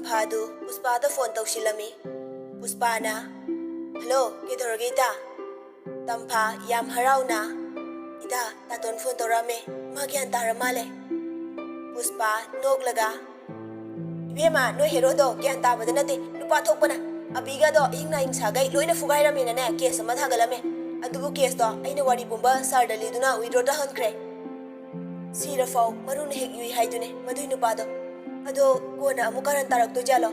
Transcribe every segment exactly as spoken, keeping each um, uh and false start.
ꯇꯝꯐꯥꯗꯨ ꯄꯨꯁꯄꯥꯗ phone ꯇꯧꯁꯤꯜꯂꯝꯃꯤ꯫ ꯄꯨꯁꯄꯥꯅ, "hello, ꯀꯩꯗꯧꯔꯒꯦ ꯏꯇꯥ?" ꯇꯝꯐꯥ ꯌꯥꯝ ꯍꯔꯥꯎꯅ, "ꯏꯇꯥ, ꯇꯥꯇꯣꯟ ꯐꯣꯟ ꯇꯧꯔꯛꯑꯝꯃꯦ, ꯃꯥ ꯒ꯭ꯌꯥꯟ ꯇꯥꯔ ꯃꯥꯜꯂꯦ꯫" ꯄꯨꯁꯄꯥ ꯅꯣꯛꯂꯒ, "ꯏꯕꯦꯝꯃ, ꯅꯣꯏ ꯍꯦꯔꯣꯗꯣ ꯒ꯭ꯌꯥꯟ ꯇꯥꯕꯗ ꯅꯠꯇꯦ, ꯅꯨꯄꯥ ꯊꯣꯛꯄꯅ꯫ ꯑꯕꯤꯒꯗꯣ ꯑꯍꯤꯡ ꯅꯥꯍꯤꯡ ꯁꯥꯒꯩ ꯂꯣꯏꯅ ꯐꯨꯒꯥꯏꯔꯝꯃꯦꯅꯅꯦ ꯀꯦꯁ ꯑꯃ ꯊꯥꯡꯒꯠꯂꯝꯃꯦ꯫ ꯑꯗꯨꯕꯨ ꯀꯦꯁꯇꯣ ꯑꯩꯅ ꯋꯥꯔꯤ ꯄꯨꯝꯕ ꯁꯥꯔ ꯗꯂꯤꯗꯨꯅ ꯋꯤꯗ꯭ꯔꯣ ꯇꯥꯍꯟꯈ꯭ꯔꯦ꯫ ꯁꯤꯔꯐꯥꯎ ꯃꯔꯨꯅ ꯍꯦꯛ ꯌꯨꯏ ꯍꯥꯏꯗꯨꯅꯦ ꯃꯗꯨꯏ ꯅꯨꯄꯥꯗꯣ꯫ ꯑꯗꯣ ꯀꯣꯟꯅ ꯑꯃꯨꯛ ꯀꯔꯟ ꯇꯥꯔꯛꯇꯣꯏꯖꯥꯠꯂꯣ?"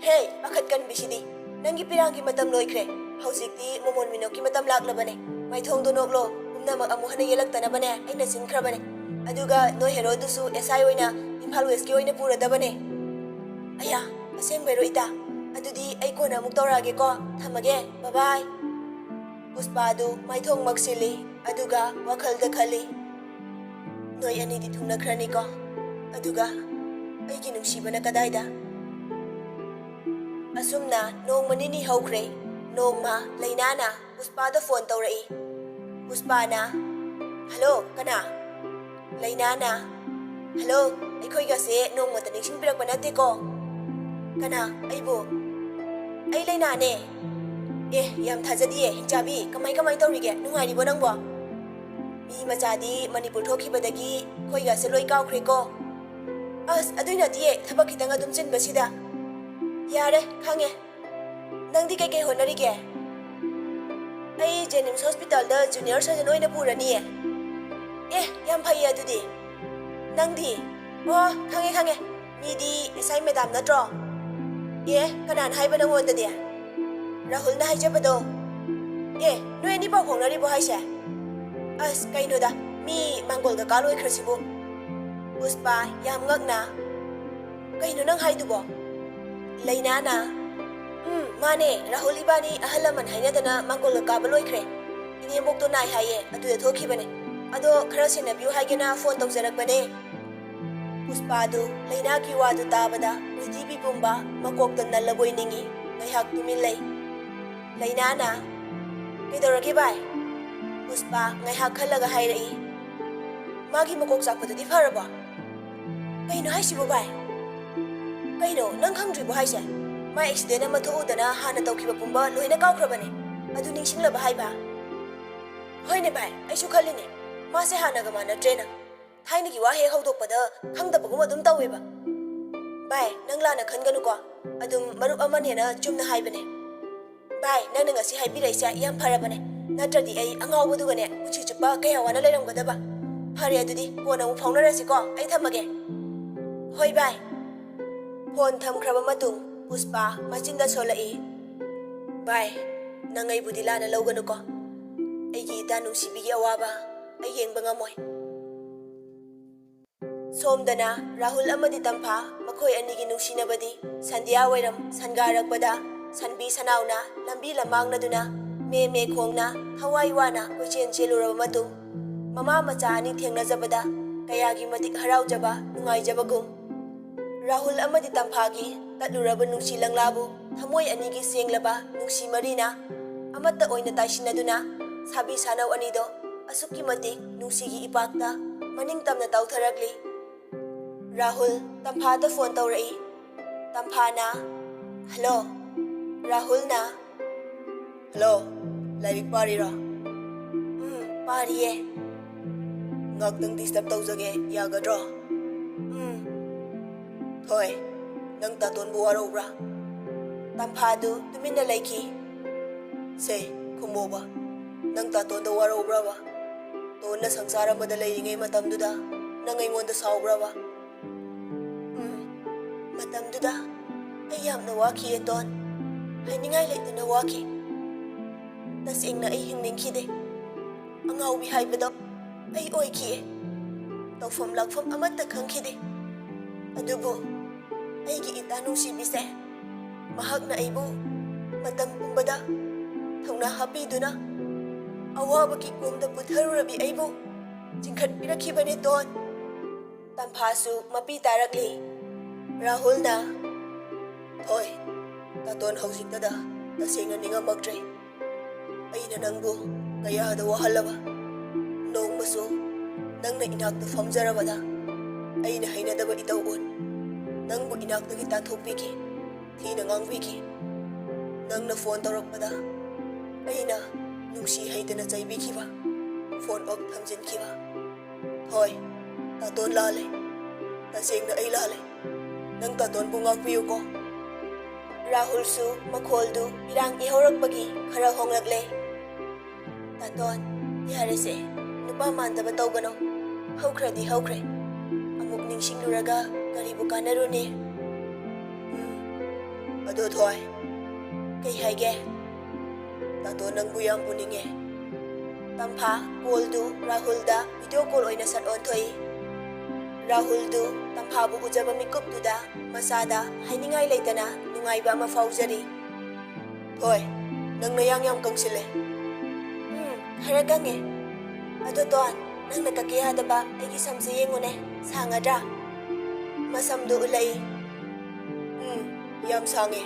"ꯍꯦ, ꯄꯥꯈꯠꯀꯟꯕꯤꯁꯤꯗꯤ! ꯅꯪꯒꯤ ꯄꯤꯔꯥꯡꯒꯤ ꯃꯇꯝ ꯂꯣꯏꯈ꯭ꯔꯦ꯫ ꯍꯧꯖꯤꯛꯇꯤ ꯃꯣꯃꯣꯟ ꯃꯤꯅꯣꯛꯀꯤ ꯃꯇꯝ ꯂꯥꯛꯂꯕꯅꯦ꯫ ꯃꯥꯏꯊꯣꯡꯗꯣ ꯅꯣꯛꯂꯣ, ꯄꯨꯝꯅꯃꯛ ꯑꯃꯨꯛ ꯍꯟꯅ ꯌꯦꯜꯂꯛꯇꯅꯕꯅꯦ ꯑꯩꯅ ꯁꯤꯟꯈ꯭ꯔꯕꯅꯦ꯫ ꯑꯗꯨꯒ ꯅꯣꯏ ꯍꯦꯔꯣꯗꯨꯁꯨ ꯑꯦꯁ ꯑꯥꯏ ꯑꯣꯏꯅ ꯏꯝꯐꯥꯜ ꯋꯦꯁꯀꯤ ꯑꯣꯏꯅ ꯄꯨꯔꯗꯕꯅꯦ꯫" "ꯑꯌꯥ, ꯑꯁꯦꯡꯕꯩꯔꯣ ꯏꯇꯥ? ꯑꯗꯨꯗꯤ ꯑꯩ ꯀꯣꯟꯅ ꯑꯃꯨꯛ ꯇꯧꯔꯛꯑꯒꯦꯀꯣ꯫ ꯊꯝꯃꯒꯦ, ꯕꯕꯥꯏ꯫" ꯄꯨꯁꯄꯥꯗꯨ ꯃꯥꯏꯊꯣꯡ ꯃꯛꯁꯤꯜꯂꯤ, ꯑꯗꯨꯒ ꯋꯥꯈꯜꯗ ꯈꯜꯂꯤ, "ꯅꯣꯏ ꯑꯅꯤꯗꯤ ꯊꯨꯡꯅꯈ꯭ꯔꯅꯤꯀꯣ? ꯑꯗꯨꯒ ꯑꯩꯒꯤ ꯅꯨꯡꯁꯤꯕꯅ ꯀꯗꯥꯏꯗ?" ꯑꯁꯨꯝꯅ ꯅꯣꯡꯃ ꯅꯤꯅꯤ ꯍꯧꯈ꯭ꯔꯦ꯫ ꯅꯣꯡꯃ ꯂꯩꯅꯥꯅ ꯄꯨꯁꯄꯥꯗ ꯐꯣꯟ ꯇꯧꯔꯛꯏ꯫ ꯄꯨꯁꯄꯥꯅ, "ꯍꯜꯂꯣ, ꯀꯅꯥ?" ꯂꯩꯅꯥꯅ, "ꯍꯜꯂꯣ, ꯑꯩꯈꯣꯏꯒꯁꯦ ꯅꯣꯡꯃꯇ ꯅꯤꯡꯁꯤꯡꯕꯤꯔꯛꯄ ꯅꯠꯇꯦꯀꯣ?" "ꯀꯅꯥ? ꯑꯩꯕꯨ?" "ꯑꯩ ꯂꯩꯅꯥꯅꯦ꯫" "ꯑꯦ, ꯌꯥꯝ ꯊꯥꯖꯗꯤꯌꯦ, ꯍꯤꯡꯆꯥꯕꯤ, ꯀꯃꯥꯏ ꯀꯃꯥꯏ ꯇꯧꯔꯤꯒꯦ? ꯅꯨꯡꯉꯥꯏꯔꯤꯕꯣ ꯅꯪꯕꯣ?" "ꯃꯤ ꯃꯆꯥꯗꯤ ꯃꯅꯤꯄꯨꯔ ꯊꯣꯛꯈꯤꯕꯗꯒꯤ ꯑꯩꯈꯣꯏꯒꯁꯦ ꯂꯣꯏ ꯀꯥꯎꯈ꯭ꯔꯦꯀꯣ?" "ꯑꯁ, ꯑꯗꯨꯏ ꯅꯠꯇꯤꯌꯦ, ꯊꯕꯛ ꯈꯤꯇꯪ ꯑꯗꯨꯝ ꯆꯤꯟꯕꯁꯤꯗ꯫" "ꯌꯥꯔꯦ, ꯈꯪꯉꯦ꯫ ꯅꯪꯗꯤ ꯀꯩꯀꯩ ꯍꯣꯠꯅꯔꯤꯒꯦ?" "ꯑꯩ ꯖꯦꯅꯤꯝꯁ ꯍꯣꯁꯄꯤꯇꯥꯜꯗ ꯖꯨꯅꯤꯌꯔ ꯁꯔꯖꯟ ꯑꯣꯏꯅ ꯄꯨꯔꯅꯤꯌꯦ꯫" "ꯑꯦ, ꯌꯥꯝ ꯐꯩꯌꯦ ꯑꯗꯨꯗꯤ꯫ ꯅꯪꯗꯤ?" "ꯑꯣ, ꯈꯪꯉꯦ, ꯈꯪꯉꯦ꯫ ꯃꯤꯗꯤ ꯑꯦꯁ ꯑꯥꯏ ꯃꯦꯗꯥꯝ ꯅꯠꯇ꯭ꯔꯣ?" "ꯑꯦ, ꯀꯅꯥꯅ ꯍꯥꯏꯕ ꯅꯪꯉꯣꯟꯗꯗꯤ?" "ꯔꯥꯍꯨꯜꯅ ꯍꯥꯏꯖꯕꯗꯣ꯫" "ꯑꯦ, ꯅꯣꯏ ꯑꯅꯤ ꯄꯥꯎ ꯐꯥꯎꯅꯔꯤꯕꯣ ꯍꯥꯏꯁꯦ?" "ꯑꯁ, ꯀꯩꯅꯣꯗ, ꯃꯤ ꯃꯥꯡꯒꯣꯜ ꯀꯀꯥ ꯂꯣꯏꯈ꯭ꯔꯁꯤꯕꯨ꯫" ꯄꯨꯁꯄꯥ ꯌꯥꯝ ꯉꯛꯅ, "ꯀꯩꯅꯣ ꯅꯪ ꯍꯥꯏꯗꯨꯕꯣ?" ꯂꯩꯅꯥꯅ, "ꯎꯝ, ꯃꯥꯅꯦ, ꯔꯥꯍꯨꯜ ꯏꯕꯥꯅꯤ ꯑꯍꯜ ꯂꯃꯟ ꯍꯥꯏꯅꯗꯅ ꯃꯥꯡꯒꯣꯜꯒ ꯀꯥꯕ ꯂꯣꯏꯈ꯭ꯔꯦ꯫ ꯏꯅꯦꯝꯕꯣꯛꯇꯣ ꯅꯥꯏ ꯍꯥꯏꯌꯦ, ꯑꯗꯨꯗ ꯊꯣꯛꯈꯤꯕꯅꯦ꯫ ꯑꯗꯣ ꯈꯔ ꯁꯦꯟꯅꯕꯤꯌꯨ ꯍꯥꯏꯒꯦꯅ ꯐꯣꯟ ꯇꯧꯖꯔꯛꯄꯅꯦ꯫" ꯄꯨꯁꯄꯥꯗꯨ ꯂꯩꯅꯥꯒꯤ ꯋꯥꯗꯨ ꯇꯥꯕꯗ ꯄ꯭ꯔꯤꯊꯤꯕꯤ ꯄꯨꯝꯕ ꯃꯀꯣꯛꯇ ꯅꯜꯂꯕꯣꯏ ꯅꯤꯡꯏ꯫ ꯉꯥꯏꯍꯥꯛ ꯇꯨꯃꯤꯟ ꯂꯩ꯫ ꯂꯩꯅꯥꯅ, "ꯀꯩꯗꯧꯔꯒꯦ ꯚꯥꯏ?" ꯄꯨꯁꯄꯥ ꯉꯥꯏꯍꯥꯛ ꯈꯜꯂꯒ ꯍꯥꯏꯔꯛꯏ, "ꯃꯥꯒꯤ ꯃꯀꯣꯛ ꯆꯥꯛꯄꯗꯨꯗꯤ ꯐꯔꯕꯣ?" "ꯀꯩꯅꯣ ꯍꯥꯏꯁꯤꯕꯣ ꯚꯥꯏ?" ꯀꯩꯅꯣ, ꯅꯪ ꯈꯪꯗ꯭ꯔꯤꯕꯣ ꯍꯥꯏꯁꯦ? ꯃꯥ ꯑꯦꯛꯁꯤꯗꯦꯟ ꯑꯃ ꯊꯣꯛꯎꯗꯅ ꯍꯥꯟꯅ ꯇꯧꯈꯤꯕ ꯄꯨꯝꯕ ꯂꯣꯏꯅ ꯀꯥꯎꯈ꯭ꯔꯕꯅꯦ꯫ ꯑꯗꯨ ꯅꯤꯡꯁꯤꯡꯂꯕ ꯍꯥꯏꯕ? ꯍꯣꯏꯅꯦ ꯚꯥꯏ, ꯑꯩꯁꯨ ꯈꯜꯂꯤꯅꯦ, ꯃꯥꯁꯦ ꯍꯥꯟꯅꯒ ꯃꯥꯟꯅꯗ꯭ꯔꯦꯅ꯫ ꯊꯥꯏꯅꯒꯤ ꯋꯥ ꯍꯦꯛ ꯍꯧꯗꯣꯛꯄꯗ ꯈꯪꯗꯕꯒꯨꯝ ꯑꯗꯨꯝ ꯇꯧꯋꯦꯕ꯫ ꯚꯥꯏ, ꯅꯪ ꯂꯥꯟꯅ ꯈꯟꯒꯅꯨꯀꯣ꯫ ꯑꯗꯨꯝ ꯃꯔꯨꯞ ꯑꯃꯅꯦꯅ ꯆꯨꯝꯅ ꯍꯥꯏꯕꯅꯦ꯫ ꯚꯥꯏ, ꯅꯪꯅ ꯉꯁꯤ ꯍꯥꯏꯕꯤꯔꯛꯏꯁꯦ ꯌꯥꯝ ꯐꯔꯕꯅꯦ꯫ ꯅꯠꯇ꯭ꯔꯗꯤ ꯑꯩ ꯑꯉꯥꯎꯕꯗꯨꯒꯅꯦ ꯄꯨꯟꯁꯤ ꯆꯨꯞꯄ ꯀꯌꯥ ꯋꯥꯅ ꯂꯩꯔꯝꯒꯗꯕ꯫ ꯐꯔꯦ, ꯑꯗꯨꯗꯤ ꯀꯣꯟꯅ ꯑꯃꯨꯛ ꯐꯥꯎꯅꯔꯁꯤꯀꯣ꯫ ꯑꯩ ꯊꯝꯃꯒꯦ꯫ ꯍꯣꯏ ꯚꯥꯏ꯫ ꯐꯣꯟ ꯊꯝꯈ꯭ꯔꯕ ꯃꯇꯨꯡ ꯄꯨꯁꯄꯥ ꯃꯆꯤꯟꯗ ꯁꯣꯜꯂꯛꯏ, "ꯚꯥꯏ, ꯅꯪ ꯑꯩꯕꯨꯗꯤ ꯂꯥꯟꯅ ꯂꯧꯒꯅꯨꯀꯣ꯫ ꯑꯩꯒꯤ ꯏꯇꯥ ꯅꯨꯡꯁꯤꯕꯤꯒꯤ ꯑꯋꯥꯕ ꯑꯩ ꯌꯦꯡꯕ ꯉꯝꯃꯣꯏ"꯫ ꯁꯣꯝꯗꯅ ꯔꯥꯍꯨꯜ ꯑꯃꯗꯤ ꯇꯝꯐꯥ, ꯃꯈꯣꯏ ꯑꯅꯤꯒꯤ ꯅꯨꯡꯁꯤꯅꯕꯗꯤ ꯁꯟꯙ꯭ꯌꯥ ꯋꯥꯏꯔꯝ ꯁꯟꯒꯥꯔꯛꯄꯗ ꯁꯟꯕꯤ ꯁꯅꯥꯎꯅ ꯂꯝꯕꯤ ꯂꯝꯃꯥꯡꯅꯗꯨꯅ ꯃꯦ ꯃꯦ ꯈꯣꯡꯅ ꯊꯋꯥꯏ ꯋꯥꯅ ꯀꯣꯏꯆꯦꯟ ꯆꯦꯜꯂꯨꯔꯕ ꯃꯇꯨꯡ, ꯃꯃꯥ ꯃꯆꯥ ꯑꯅꯤ ꯊꯦꯡꯅꯖꯕꯗ ꯀꯌꯥꯒꯤ ꯃꯇꯤꯛ ꯍꯔꯥꯎꯖꯕ, ꯅꯨꯡꯉꯥꯏꯖꯕꯒꯨꯝ, ꯔꯥꯍꯨꯜ ꯑꯃꯗꯤ ꯇꯝꯐꯥꯒꯤ ꯇꯠꯂꯨꯔꯕ ꯅꯨꯡꯁꯤ ꯂꯪꯂꯥꯕꯨ ꯊꯃꯣꯏ ꯑꯅꯤꯒꯤ ꯁꯦꯡꯂꯕ ꯅꯨꯡꯁꯤ ꯃꯔꯤꯅ ꯑꯃꯠꯇ ꯑꯣꯏꯅ ꯇꯥꯏꯁꯤꯟꯅꯗꯨꯅ ꯁꯥꯕꯤ ꯁꯥꯅꯧ ꯑꯅꯤꯗꯣ ꯑꯁꯨꯛꯀꯤ ꯃꯇꯤꯛ ꯅꯨꯡꯁꯤꯒꯤ ꯏꯄꯥꯛꯇ ꯃꯅꯤꯡ ꯇꯝꯅ ꯇꯧꯊꯔꯛꯂꯤ꯫ ꯔꯥꯍꯨꯜ ꯇꯝꯐꯥꯗ ꯐꯣꯟ ꯇꯧꯔꯛꯏ꯫ ꯇꯝꯐꯥꯅ, "ꯍꯜꯂꯣ"꯫ ꯔꯥꯍꯨꯜꯅ, "ꯍꯜꯂꯣ, ꯂꯥꯏꯔꯤꯛ ꯄꯥꯔꯤꯔꯣ?" "ꯎꯝ, ꯄꯥꯔꯤꯌꯦ"꯫ "ꯉꯥꯛꯇꯪ ꯗꯤꯁꯇꯔꯕ ꯇꯧꯖꯒꯦ, ꯌꯥꯒꯗ꯭ꯔꯣ?" "ꯎꯝ"꯫ "ꯊꯣꯏ, ꯅꯪ ꯇꯥꯇꯣꯟꯕꯨ ꯋꯥꯔꯧꯕ꯭ꯔꯥ?" ꯇꯝꯐꯥꯗꯨ ꯇꯨꯃꯤꯟꯅ ꯂꯩꯈꯤ꯫ "ꯁꯦ, ꯈꯨꯝꯃꯣꯕ, ꯅꯪ ꯇꯥꯇꯣꯟꯗ ꯋꯥꯔꯧꯕ꯭ꯔꯕ? ꯇꯣꯟꯅ ꯁꯪꯁꯥꯔ ꯑꯃꯗ ꯂꯩꯔꯤꯉꯩ ꯃꯇꯝꯗꯨꯗ ꯅꯪ ꯑꯩꯉꯣꯟꯗ ꯁꯥꯎꯕ꯭ꯔꯕ?" "ꯎꯝ, ꯃꯇꯝꯗꯨꯗ ꯑꯩ ꯌꯥꯝꯅ ꯋꯥꯈꯤꯌꯦ ꯇꯣꯟ꯫ ꯍꯥꯏꯅꯤꯡꯉꯥꯏ ꯂꯩꯇꯅ ꯋꯥꯈꯤ꯫ ꯇꯁꯦꯡꯅ ꯑꯩ ꯍꯤꯡꯅꯤꯡꯈꯤꯗꯦ꯫ ꯑꯉꯥꯎꯕꯤ ꯍꯥꯏꯕꯗꯣ ꯑꯩ ꯑꯣꯏꯈꯤꯌꯦ꯫ ꯇꯧꯐꯝ ꯂꯥꯛꯐꯝ ꯑꯃꯠꯇ ꯈꯪꯈꯤꯗꯦ꯫ ꯑꯗꯨꯕꯨ ꯑꯩꯒꯤ ꯏꯇꯥ ꯅꯨꯡꯁꯤꯕꯤꯁꯦ, ꯃꯍꯥꯛꯅ ꯑꯩꯕꯨ ꯃꯇꯝ ꯄꯨꯝꯕꯗ ꯊꯧꯅꯥ ꯍꯥꯞꯄꯤꯗꯨꯅ ꯑꯋꯥꯕꯒꯤ ꯀꯣꯝꯗ ꯄꯨꯊꯔꯨꯔꯕꯤ ꯑꯩꯕꯨ ꯆꯤꯡꯈꯠꯄꯤꯔꯛꯈꯤꯕꯅꯤ ꯇꯣꯟ"꯫ ꯇꯝꯐꯥꯁꯨ ꯃꯄꯤ ꯇꯥꯔꯛꯂꯤ꯫ ꯔꯥꯍꯨꯜꯅ, "ꯊꯣꯏ, ꯇꯥꯇꯣꯟ ꯍꯧꯖꯤꯛꯇꯗ ꯇꯁꯦꯡꯅ ꯅꯤꯡꯉꯝꯃꯛꯇ꯭ꯔꯦ꯫ ꯑꯩꯅ ꯅꯪꯕꯨ ꯀꯌꯥꯗ ꯋꯥꯍꯜꯂꯕ? ꯅꯣꯡꯃꯁꯨ ꯅꯪꯅ ꯏꯅꯥꯛꯇ ꯐꯝꯖꯔꯕꯗ ꯑꯩꯅ ꯍꯩꯅꯗꯕ ꯏꯇꯧ ꯎꯠ꯫ ꯅꯪꯕꯨ ꯏꯅꯥꯛꯇꯒꯤ ꯇꯥꯟꯊꯣꯛꯄꯤꯈꯤ, ꯊꯤꯅ ꯉꯥꯡꯕꯤꯈꯤ꯫ ꯅꯪꯅ ꯐꯣꯟ ꯇꯧꯔꯛꯄꯗ ꯑꯩꯅ ꯅꯨꯡꯁꯤ ꯍꯩꯇꯅ ꯆꯩꯕꯤꯈꯤꯕ, ꯐꯣꯟ ꯑꯣꯐ ꯊꯝꯖꯤꯟꯈꯤꯕ꯫ ꯍꯣꯏ, ꯇꯥꯇꯣꯟ ꯂꯥꯜꯂꯦ꯫ ꯇꯁꯦꯡꯅ ꯑꯩ ꯂꯥꯜꯂꯦ꯫ ꯅꯪ ꯇꯥꯇꯣꯟꯕꯨ ꯉꯥꯛꯄꯤꯌꯨꯀꯣ꯫ ꯔꯥꯍꯨꯜꯁꯨ ꯃꯈꯣꯜꯗꯨ ꯏꯔꯥꯡ ꯏꯍꯧꯔꯛꯄꯒꯤ ꯈꯔ ꯍꯣꯡꯂꯛꯂꯦ꯫ ꯇꯥꯇꯣꯟ, ꯌꯥꯔꯦꯁꯦ, ꯅꯨꯄꯥ ꯃꯥꯟꯗꯕ ꯇꯧꯒꯅꯣ꯫ ꯍꯧꯈ꯭ꯔꯗꯤ ꯍꯧꯈ꯭ꯔꯦ꯫ ꯑꯃꯨꯛ ꯅꯤꯡꯁꯤꯡꯂꯨꯔꯒ ꯀꯔꯤꯕꯨ ꯀꯥꯟꯅꯔꯨꯅꯤ? ꯎꯝ, ꯑꯗꯣ ꯊꯣꯏ, ꯀꯩ ꯍꯥꯏꯒꯦ? ꯇꯥꯇꯣꯟ ꯅꯪꯕꯨ ꯌꯥꯝ ꯎꯅꯤꯡꯉꯦ꯫ ꯇꯝꯐꯥ ꯀꯣꯜꯗꯨ ꯔꯥꯍꯨꯜꯗ ꯚꯤꯗꯤꯑꯣ ꯀꯣꯜ ꯑꯣꯏꯅ ꯁꯠ ꯑꯣꯟꯊꯣꯛꯏ꯫ ꯔꯥꯍꯨꯜꯗꯨ ꯇꯝꯐꯥꯕꯨ ꯎꯖꯕ ꯃꯤꯀꯨꯞꯇꯨꯗ ꯃꯁꯥꯗ ꯍꯥꯏꯅꯤꯡꯉꯥꯏ ꯂꯩꯇꯅ ꯅꯨꯡꯉꯥꯏꯕ ꯑꯃ ꯐꯥꯎꯖꯔꯤ꯫ ꯊꯣꯏ, ꯅꯪ ꯅꯌꯥꯡ ꯌꯥꯝ ꯀꯪꯁꯤꯜꯂꯦ꯫ ꯎꯝ, ꯈꯔ ꯀꯪꯉꯦ꯫ ꯑꯗꯣ ꯇꯣꯟ, ꯅꯪꯅ ꯀꯛꯀꯦ ꯌꯥꯗꯕ ꯑꯩꯒꯤ ꯁꯝꯁꯦ ꯌꯦꯡꯉꯨꯅꯦ, ꯁꯥꯡꯉꯗ꯭ꯔꯥ? ꯃꯁꯝꯗꯨ ꯎꯠꯂꯛꯏ꯫ ꯎꯝ, ꯌꯥꯝ ꯁꯥꯡꯉꯦ꯫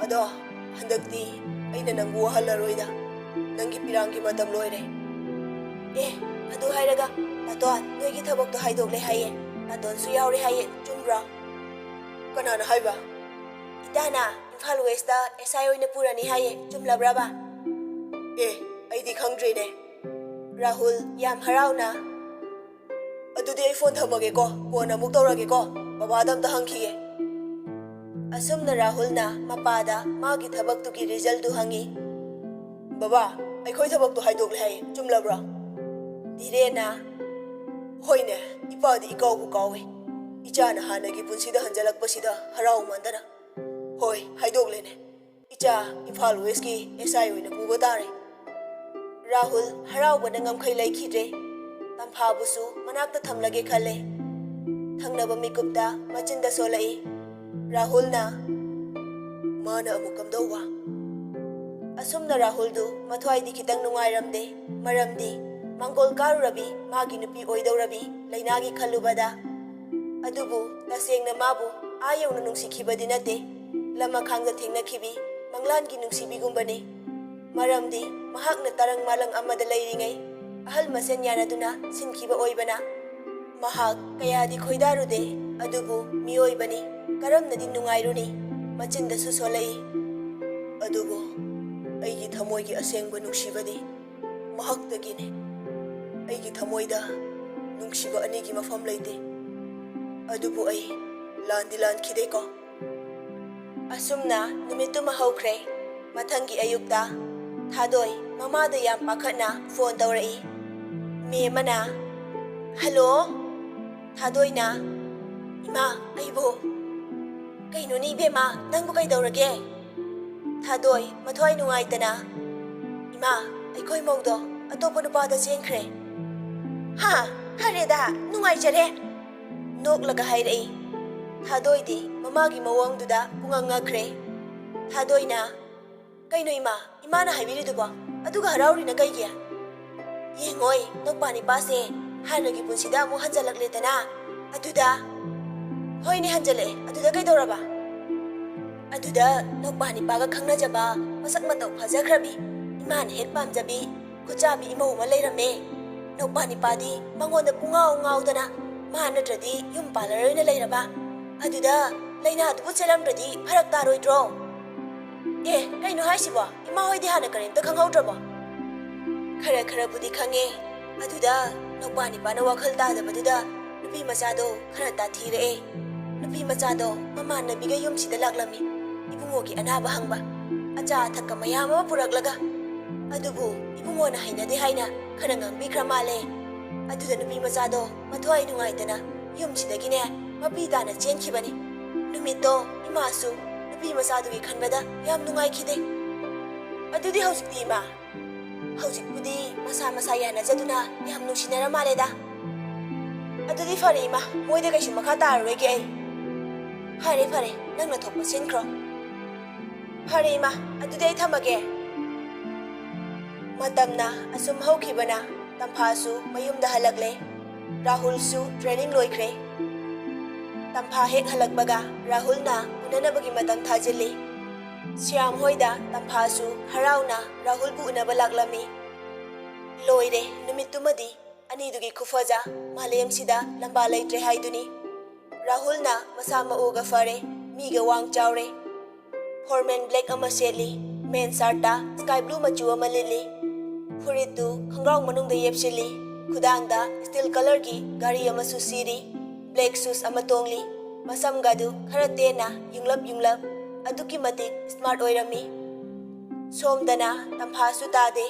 ꯑꯗꯣ ꯍꯟꯗꯛꯇꯤ ꯑꯩꯅ ꯅꯪꯕꯨ ꯋꯥꯍꯜꯂꯔꯣꯏꯗ꯫ ꯅꯪꯒꯤ ꯄꯤꯔꯥꯡꯒꯤ ꯃꯇꯝ ꯂꯣꯏꯔꯦ꯫ ꯑꯦ, ꯑꯗꯨ ꯍꯥꯏꯔꯒ, ꯇꯥꯇꯣꯟ, ꯅꯣꯏꯒꯤ ꯊꯕꯛꯇꯣ ꯍꯥꯏꯗꯣꯛꯂꯦ ꯍꯥꯏꯌꯦ꯫ ꯇꯥꯇꯣꯟꯁꯨ ꯌꯥꯎꯔꯦ ꯍꯥꯏꯌꯦ, ꯆꯨꯝꯕ꯭ꯔꯣ? ꯀꯅꯥꯅ ꯍꯥꯏꯕ? ꯏꯇꯥꯅ ꯏꯝꯐꯥꯜ ꯋꯦꯁꯇ ꯑꯦꯁ ꯑꯥꯏ ꯑꯣꯏꯅ ꯄꯨꯔꯅꯤ ꯍꯥꯏꯌꯦ, ꯆꯨꯝꯂꯕ꯭ꯔꯕ? ꯑꯦ, ꯑꯩꯗꯤ ꯈꯪꯗ꯭ꯔꯤꯅꯦ꯫ ꯔꯥꯍꯨꯜ, ꯌꯥꯝ ꯍꯔꯥꯎꯅ, ꯑꯗꯨꯗꯤ ꯑꯩ ꯐꯣꯟ ꯊꯝꯃꯒꯦꯀꯣ, ꯀꯣꯟꯅ ꯑꯃꯨꯛ ꯇꯧꯔꯒꯦꯀꯣ, ꯕꯕꯥꯗ ꯑꯝꯇ ꯍꯪꯈꯤꯒꯦ꯫ ꯑꯁꯨꯝꯅ ꯔꯥꯍꯨꯜꯅ ꯃꯄꯥꯗ ꯃꯥꯒꯤ ꯊꯕꯛꯇꯨꯒꯤ ꯔꯤꯖꯜꯗꯨ ꯍꯪꯉꯤ꯫ ꯕꯕꯥ, ꯑꯩꯈꯣꯏ ꯊꯕꯛꯇꯨ ꯍꯥꯏꯗꯣꯛꯂꯦ ꯍꯥꯏꯌꯦ, ꯆꯨꯝꯂꯕ꯭ꯔꯣ? ꯙꯤꯔꯦꯟꯅ, ꯍꯣꯏꯅꯦ, ꯏꯄꯥꯗꯤ ꯏꯀꯥꯎꯕꯨ ꯀꯥꯎꯏ꯫ ꯏꯆꯥꯅ ꯍꯥꯟꯅꯒꯤ ꯄꯨꯟꯁꯤꯗ ꯍꯟꯖꯤꯜꯂꯛꯄꯁꯤꯗ ꯍꯔꯥꯎꯃꯟꯗꯅ꯫ ꯍꯣꯏ, ꯍꯥꯏꯗꯣꯛꯂꯦꯅꯦ꯫ ꯏꯆꯥ ꯏꯝꯐꯥꯜ ꯋꯦꯁꯀꯤ ꯑꯦꯁ ꯑꯥꯏ ꯑꯣꯏꯅ ꯄꯨꯕ ꯇꯥꯔꯦ꯫ ꯔꯥꯍꯨꯜ ꯍꯔꯥꯎꯕꯅ ꯉꯝꯈꯩ ꯂꯩꯈꯤꯗ꯭ꯔꯦ꯫ ꯇꯝꯐꯥꯕꯨꯁꯨ ꯃꯅꯥꯛꯇ ꯊꯝꯂꯒꯦ ꯈꯜꯂꯦ꯫ ꯊꯪꯅꯕ ꯃꯤꯀꯨꯞꯇ ꯃꯆꯤꯟꯗ ꯁꯣꯜꯂꯛꯏ꯫ ꯔꯥꯍꯨꯜꯅ, ꯃꯥꯅ ꯑꯃꯨꯛ ꯀꯝꯗꯧꯕ? ꯑꯁꯨꯝꯅ ꯔꯥꯍꯨꯜꯗꯨ ꯃꯊ꯭ꯋꯥꯏꯗꯤ ꯈꯤꯇꯪ ꯅꯨꯡꯉꯥꯏꯔꯝꯗꯦ, ꯃꯔꯝꯗꯤ ꯃꯥꯡꯒꯣꯜ ꯀꯥꯔꯨꯔꯕꯤ ꯃꯥꯒꯤ ꯅꯨꯄꯤ ꯑꯣꯏꯗꯧꯔꯕꯤ ꯂꯩꯅꯥꯒꯤ ꯈꯜꯂꯨꯕꯗ꯫ ꯑꯗꯨꯕꯨ ꯇꯁꯦꯡꯅ ꯃꯥꯕꯨ ꯑꯥ ꯌꯧꯅ ꯅꯨꯡꯁꯤꯈꯤꯕꯗꯤ ꯅꯠꯇꯦ, ꯂꯃꯈꯥꯡꯗ ꯊꯦꯡꯅꯈꯤꯕꯤ ꯃꯪꯂꯥꯟꯒꯤ ꯅꯨꯡꯁꯤꯕꯤꯒꯨꯝꯕꯅꯤ꯫ ꯃꯔꯝꯗꯤ ꯃꯍꯥꯛꯅ ꯇꯔꯪ ꯃꯥꯂꯪ ꯑꯃꯗ ꯂꯩꯔꯤꯉꯩ ꯑꯍꯜ ꯃꯁꯦꯟ ꯌꯥꯅꯗꯨꯅ ꯁꯤꯟꯈꯤꯕ ꯑꯣꯏꯕꯅ꯫ ꯃꯍꯥꯛ ꯀꯌꯥꯗꯤ ꯈꯣꯏꯗꯥꯔꯨꯗꯦ꯫ ꯑꯗꯨꯕꯨ ꯃꯤꯑꯣꯏꯕꯅꯤ, ꯀꯔꯝꯅꯗꯤ ꯅꯨꯡꯉꯥꯏꯔꯨꯅꯤ? ꯃꯆꯤꯟꯗꯁꯨ ꯁꯣꯜꯂꯛꯏ꯫ ꯑꯗꯨꯕꯨ ꯑꯩꯒꯤ ꯊꯃꯣꯏꯒꯤ ꯑꯁꯦꯡꯕ ꯅꯨꯡꯁꯤꯕꯗꯤ ꯃꯍꯥꯛꯇꯒꯤꯅꯤ꯫ ꯑꯩꯒꯤ ꯊꯃꯣꯏꯗ ꯅꯨꯡꯁꯤꯕ ꯑꯅꯤꯒꯤ ꯃꯐꯝ ꯂꯩꯇꯦ꯫ ꯑꯗꯨꯕꯨ ꯑꯩ ꯂꯥꯟꯗꯤ ꯂꯥꯟꯈꯤꯗꯦꯀꯣ꯫ ꯑꯁꯨꯝꯅ ꯅꯨꯃꯤꯠꯇꯨꯃ ꯍꯧꯈ꯭ꯔꯦ꯫ ꯃꯊꯪꯒꯤ ꯑꯌꯨꯛꯇ ꯊꯥꯗꯣꯏ ꯃꯃꯥꯗ ꯌꯥꯝ ꯄꯥꯈꯠꯅ ꯐꯣꯟ ꯇꯧꯔꯛꯏ꯫ ꯃꯦꯝ ꯑꯃꯅ, "ꯍꯜꯂꯣ?" ꯊꯥꯗꯣꯏꯅ, "ꯏꯃꯥ, ꯑꯩꯕꯨ?" "ꯀꯩꯅꯣꯅꯦ ꯏꯕꯦꯝꯃ, ꯅꯪꯕꯨ ꯀꯩꯗꯧꯔꯒꯦ?" ꯊꯥꯗꯣꯏ ꯃꯊ꯭ꯋꯥꯏ ꯅꯨꯡꯉꯥꯏꯇꯅ, "ꯏꯃꯥ, ꯑꯩꯈꯣꯏ ꯃꯧꯗꯣ ꯑꯇꯣꯞꯄ ꯅꯨꯄꯥꯗ ꯆꯦꯟꯈ꯭ꯔꯦ꯫" "ꯍꯥ? ꯐꯔꯦꯗ, ꯅꯨꯡꯉꯥꯏꯖꯔꯦ꯫" ꯅꯣꯛꯂꯒ ꯍꯥꯏꯔꯛꯏ꯫ ꯊꯥꯗꯣꯏꯗꯤ ꯃꯃꯥꯒꯤ ꯃꯑꯣꯡꯗꯨꯗ ꯄꯨꯡꯉꯛ ꯉꯛꯈ꯭ꯔꯦ꯫ ꯊꯥꯗꯣꯏꯅ, "ꯀꯩꯅꯣ ꯏꯃꯥ, ꯏꯃꯥꯅ ꯍꯥꯏꯕꯤꯔꯤꯗꯨꯕꯣ? ꯑꯗꯨꯒ ꯍꯔꯥꯎꯔꯤꯅ ꯀꯩꯒꯤ?" "ꯌꯦꯡꯉꯣꯏ, ꯅꯧꯄꯥ ꯅꯤꯄꯥꯁꯦ ꯍꯥꯟꯅꯒꯤ ꯄꯨꯟꯁꯤꯗ ꯑꯃꯨꯛ ꯍꯟꯖꯜꯂꯛꯂꯦꯗꯅ꯫ ꯑꯗꯨꯗ..." "ꯍꯣꯏꯅꯦ, ꯍꯟꯖꯜꯂꯛꯑꯦ꯫ ꯑꯗꯨꯗ ꯀꯩꯗꯧꯔꯕ?" "ꯑꯗꯨꯗ ꯅꯧꯄꯥ ꯅꯤꯄꯥꯒ ꯈꯪꯅꯖꯕ ꯃꯁꯛ ꯃꯇꯧ ꯐꯖꯈ꯭ꯔꯕꯤ, ꯏꯃꯥꯅ ꯍꯦꯛ ꯄꯥꯝꯖꯕꯤ ꯈꯨꯠꯆꯥꯕꯤ ꯏꯃꯧ ꯑꯃ ꯂꯩꯔꯝꯃꯦ꯫ ꯅꯧꯄꯥ ꯅꯤꯄꯥꯗꯤ ꯃꯉꯣꯟꯗ ꯄꯨꯡꯉꯥꯎ ꯉꯥꯎꯗꯅ ꯃꯥ ꯅꯠꯇ꯭ꯔꯗꯤ ꯌꯨꯝ ꯄꯥꯜꯂꯔꯣꯏꯅ ꯂꯩꯔꯕ꯫ ꯑꯗꯨꯗ ꯂꯥꯏꯅꯥꯗꯨꯕꯨ ꯆꯦꯜꯂꯝꯗ꯭ꯔꯗꯤ ꯐꯔꯛ ꯇꯥꯔꯣꯏꯗ꯭ꯔꯣ?" "ꯑꯦ, ꯀꯩꯅꯣ ꯍꯥꯏꯁꯤꯕꯣ? ꯏꯃꯥ ꯍꯣꯏꯗꯤ ꯍꯥꯟꯅ ꯀꯔꯤꯝꯇ ꯈꯪꯍꯧꯗ꯭ꯔꯕꯣ?" "ꯈꯔ ꯈꯔꯕꯨꯗꯤ ꯈꯪꯉꯦ꯫ ꯑꯗꯨꯗ ꯅꯧꯄꯥ ꯅꯤꯄꯥꯅ ꯋꯥꯈꯜ ꯇꯥꯗꯕꯗꯨꯗ ꯅꯨꯄꯤ ꯃꯆꯥꯗꯣ ꯈꯔ ꯇꯥꯊꯤꯔꯛꯑꯦ꯫ ꯅꯨꯄꯤ ꯃꯆꯥꯗꯣ ꯃꯃꯥꯟꯅꯕꯤꯒ ꯌꯨꯝꯁꯤꯗ ꯂꯥꯛꯂꯝꯃꯤ, ꯏꯕꯨꯡꯉꯣꯒꯤ ꯑꯅꯥꯕ ꯍꯪꯕ꯫ ꯑꯆꯥ ꯑꯊꯛꯀ ꯃꯌꯥꯝ ꯑꯃ ꯄꯨꯔꯛꯂꯒ꯫ ꯑꯗꯨꯕꯨ ꯏꯕꯨꯡꯉꯣꯅ ꯍꯩꯅꯗꯦ ꯍꯥꯏꯅ ꯈꯔ ꯉꯥꯡꯕꯤꯈ꯭ꯔ ꯃꯥꯜꯂꯦ꯫ ꯑꯗꯨꯗ ꯅꯨꯄꯤ ꯃꯆꯥꯗꯣ ꯃꯊ꯭ꯋꯥꯏ ꯅꯨꯡꯉꯥꯏꯇꯅ ꯌꯨꯝꯁꯤꯗꯒꯤꯅꯦ ꯃꯄꯤ ꯇꯥꯅ ꯆꯦꯟꯈꯤꯕꯅꯤ꯫ ꯅꯨꯃꯤꯠꯇꯣ ꯏꯃꯥꯁꯨ ꯅꯨꯄꯤ ꯃꯆꯥꯗꯨꯒꯤ ꯈꯟꯕꯗ ꯌꯥꯝ ꯅꯨꯡꯉꯥꯏꯈꯤꯗꯦ꯫ ꯑꯗꯨꯗꯤ ꯍꯧꯖꯤꯛꯇꯤ ꯏꯃꯥ?" "ꯍꯧꯖꯤꯛꯄꯨꯗꯤ ꯃꯁꯥ ꯃꯁꯥ ꯌꯥꯅꯖꯗꯨꯅ ꯌꯥꯝ ꯅꯨꯡꯁꯤꯅꯔ ꯃꯥꯜꯂꯦꯗ꯫ ꯑꯗꯨꯗꯤ ꯐꯔꯦ ꯏꯃꯥ, ꯃꯣꯏꯗ ꯀꯩꯁꯨ ꯃꯈꯥ ꯇꯥꯔꯔꯣꯏꯒꯦ ꯑꯩ꯫ ꯐꯔꯦ ꯐꯔꯦ, ꯅꯪꯅ ꯊꯣꯛꯄ ꯁꯤꯟꯈ꯭ꯔꯣ꯫ ꯐꯔꯦ ꯏꯃꯥ, ꯑꯗꯨꯗꯤ ꯑꯩ ꯊꯝꯃꯒꯦ꯫" ꯃꯇꯝꯅ ꯑꯁꯨꯝ ꯍꯧꯈꯤꯕꯅ ꯇꯝꯐꯥꯁꯨ ꯃꯌꯨꯝꯗ ꯍꯜꯂꯛꯂꯦ꯫ ꯔꯥꯍꯨꯜꯁꯨ training ꯂꯣꯏꯈ꯭ꯔꯦ꯫ ꯇꯝꯐꯥ ꯍꯦꯛ ꯍꯜꯂꯛꯄꯒ ꯔꯥꯍꯨꯜꯅ ꯎꯅꯅꯕꯒꯤ ꯃꯇꯝ ꯊꯥꯖꯤꯜꯂꯤ꯫ ꯁ꯭ꯌꯥꯝ ꯍꯣꯏꯗ ꯇꯝꯐꯥꯁꯨ ꯍꯔꯥꯎꯅ ꯔꯥꯍꯨꯜꯕꯨ ꯎꯅꯕ ꯂꯥꯛꯂꯝꯃꯤ꯫ ꯂꯣꯏꯔꯦ, ꯅꯨꯃꯤꯠꯇꯨꯃꯗꯤ ꯑꯅꯤꯗꯨꯒꯤ ꯈꯨꯐꯖ ꯃꯥꯂꯦꯝꯁꯤꯗ ꯂꯝꯕꯥ ꯂꯩꯇ꯭ꯔꯦ ꯍꯥꯏꯗꯨꯅꯤ꯫ ꯔꯥꯍꯨꯜꯅ ꯃꯁꯥ ꯃꯎꯒ ꯐꯔꯦ, ꯃꯤꯒ ꯋꯥꯡ ꯆꯥꯎꯔꯦ꯫ ꯐꯣꯔꯃꯦꯜ ꯕ꯭ꯂꯦꯛ ꯑꯃ ꯁꯦꯠꯂꯤ, ꯃꯦꯟ ꯁꯥꯔꯠꯇ ꯁ꯭ꯀꯥꯏ ꯕ꯭ꯂꯨ ꯃꯆꯨ ꯑꯃ ꯂꯤꯠꯂꯤ꯫ ꯐꯨꯔꯤꯠꯇꯨ ꯈꯣꯡꯒ꯭ꯔꯥꯎ ꯃꯅꯨꯡꯗ ꯌꯦꯞꯁꯤꯜꯂꯤ, ꯈꯨꯗꯥꯡꯗ ꯁ꯭ꯇꯤꯜ ꯀꯂꯔꯒꯤ ꯘꯔꯤ ꯑꯃꯁꯨ ꯁꯤꯔꯤ꯫ ꯕ꯭ꯂꯦꯛ ꯁꯨꯁ ꯑꯃ ꯇꯣꯡꯂꯤ꯫ ꯃꯁꯝꯒꯗꯨ ꯈꯔ ꯇꯦꯟꯅ ꯌꯨꯡꯂꯞ ꯌꯨꯡꯂꯞ, ꯑꯗꯨꯛꯀꯤ ꯃꯇꯤꯛ ꯁ꯭ꯃꯥꯔꯠ ꯑꯣꯏꯔꯝꯃꯤ꯫ ꯁꯣꯝꯗꯅ ꯇꯝꯐꯥꯁꯨ ꯇꯥꯗꯦ꯫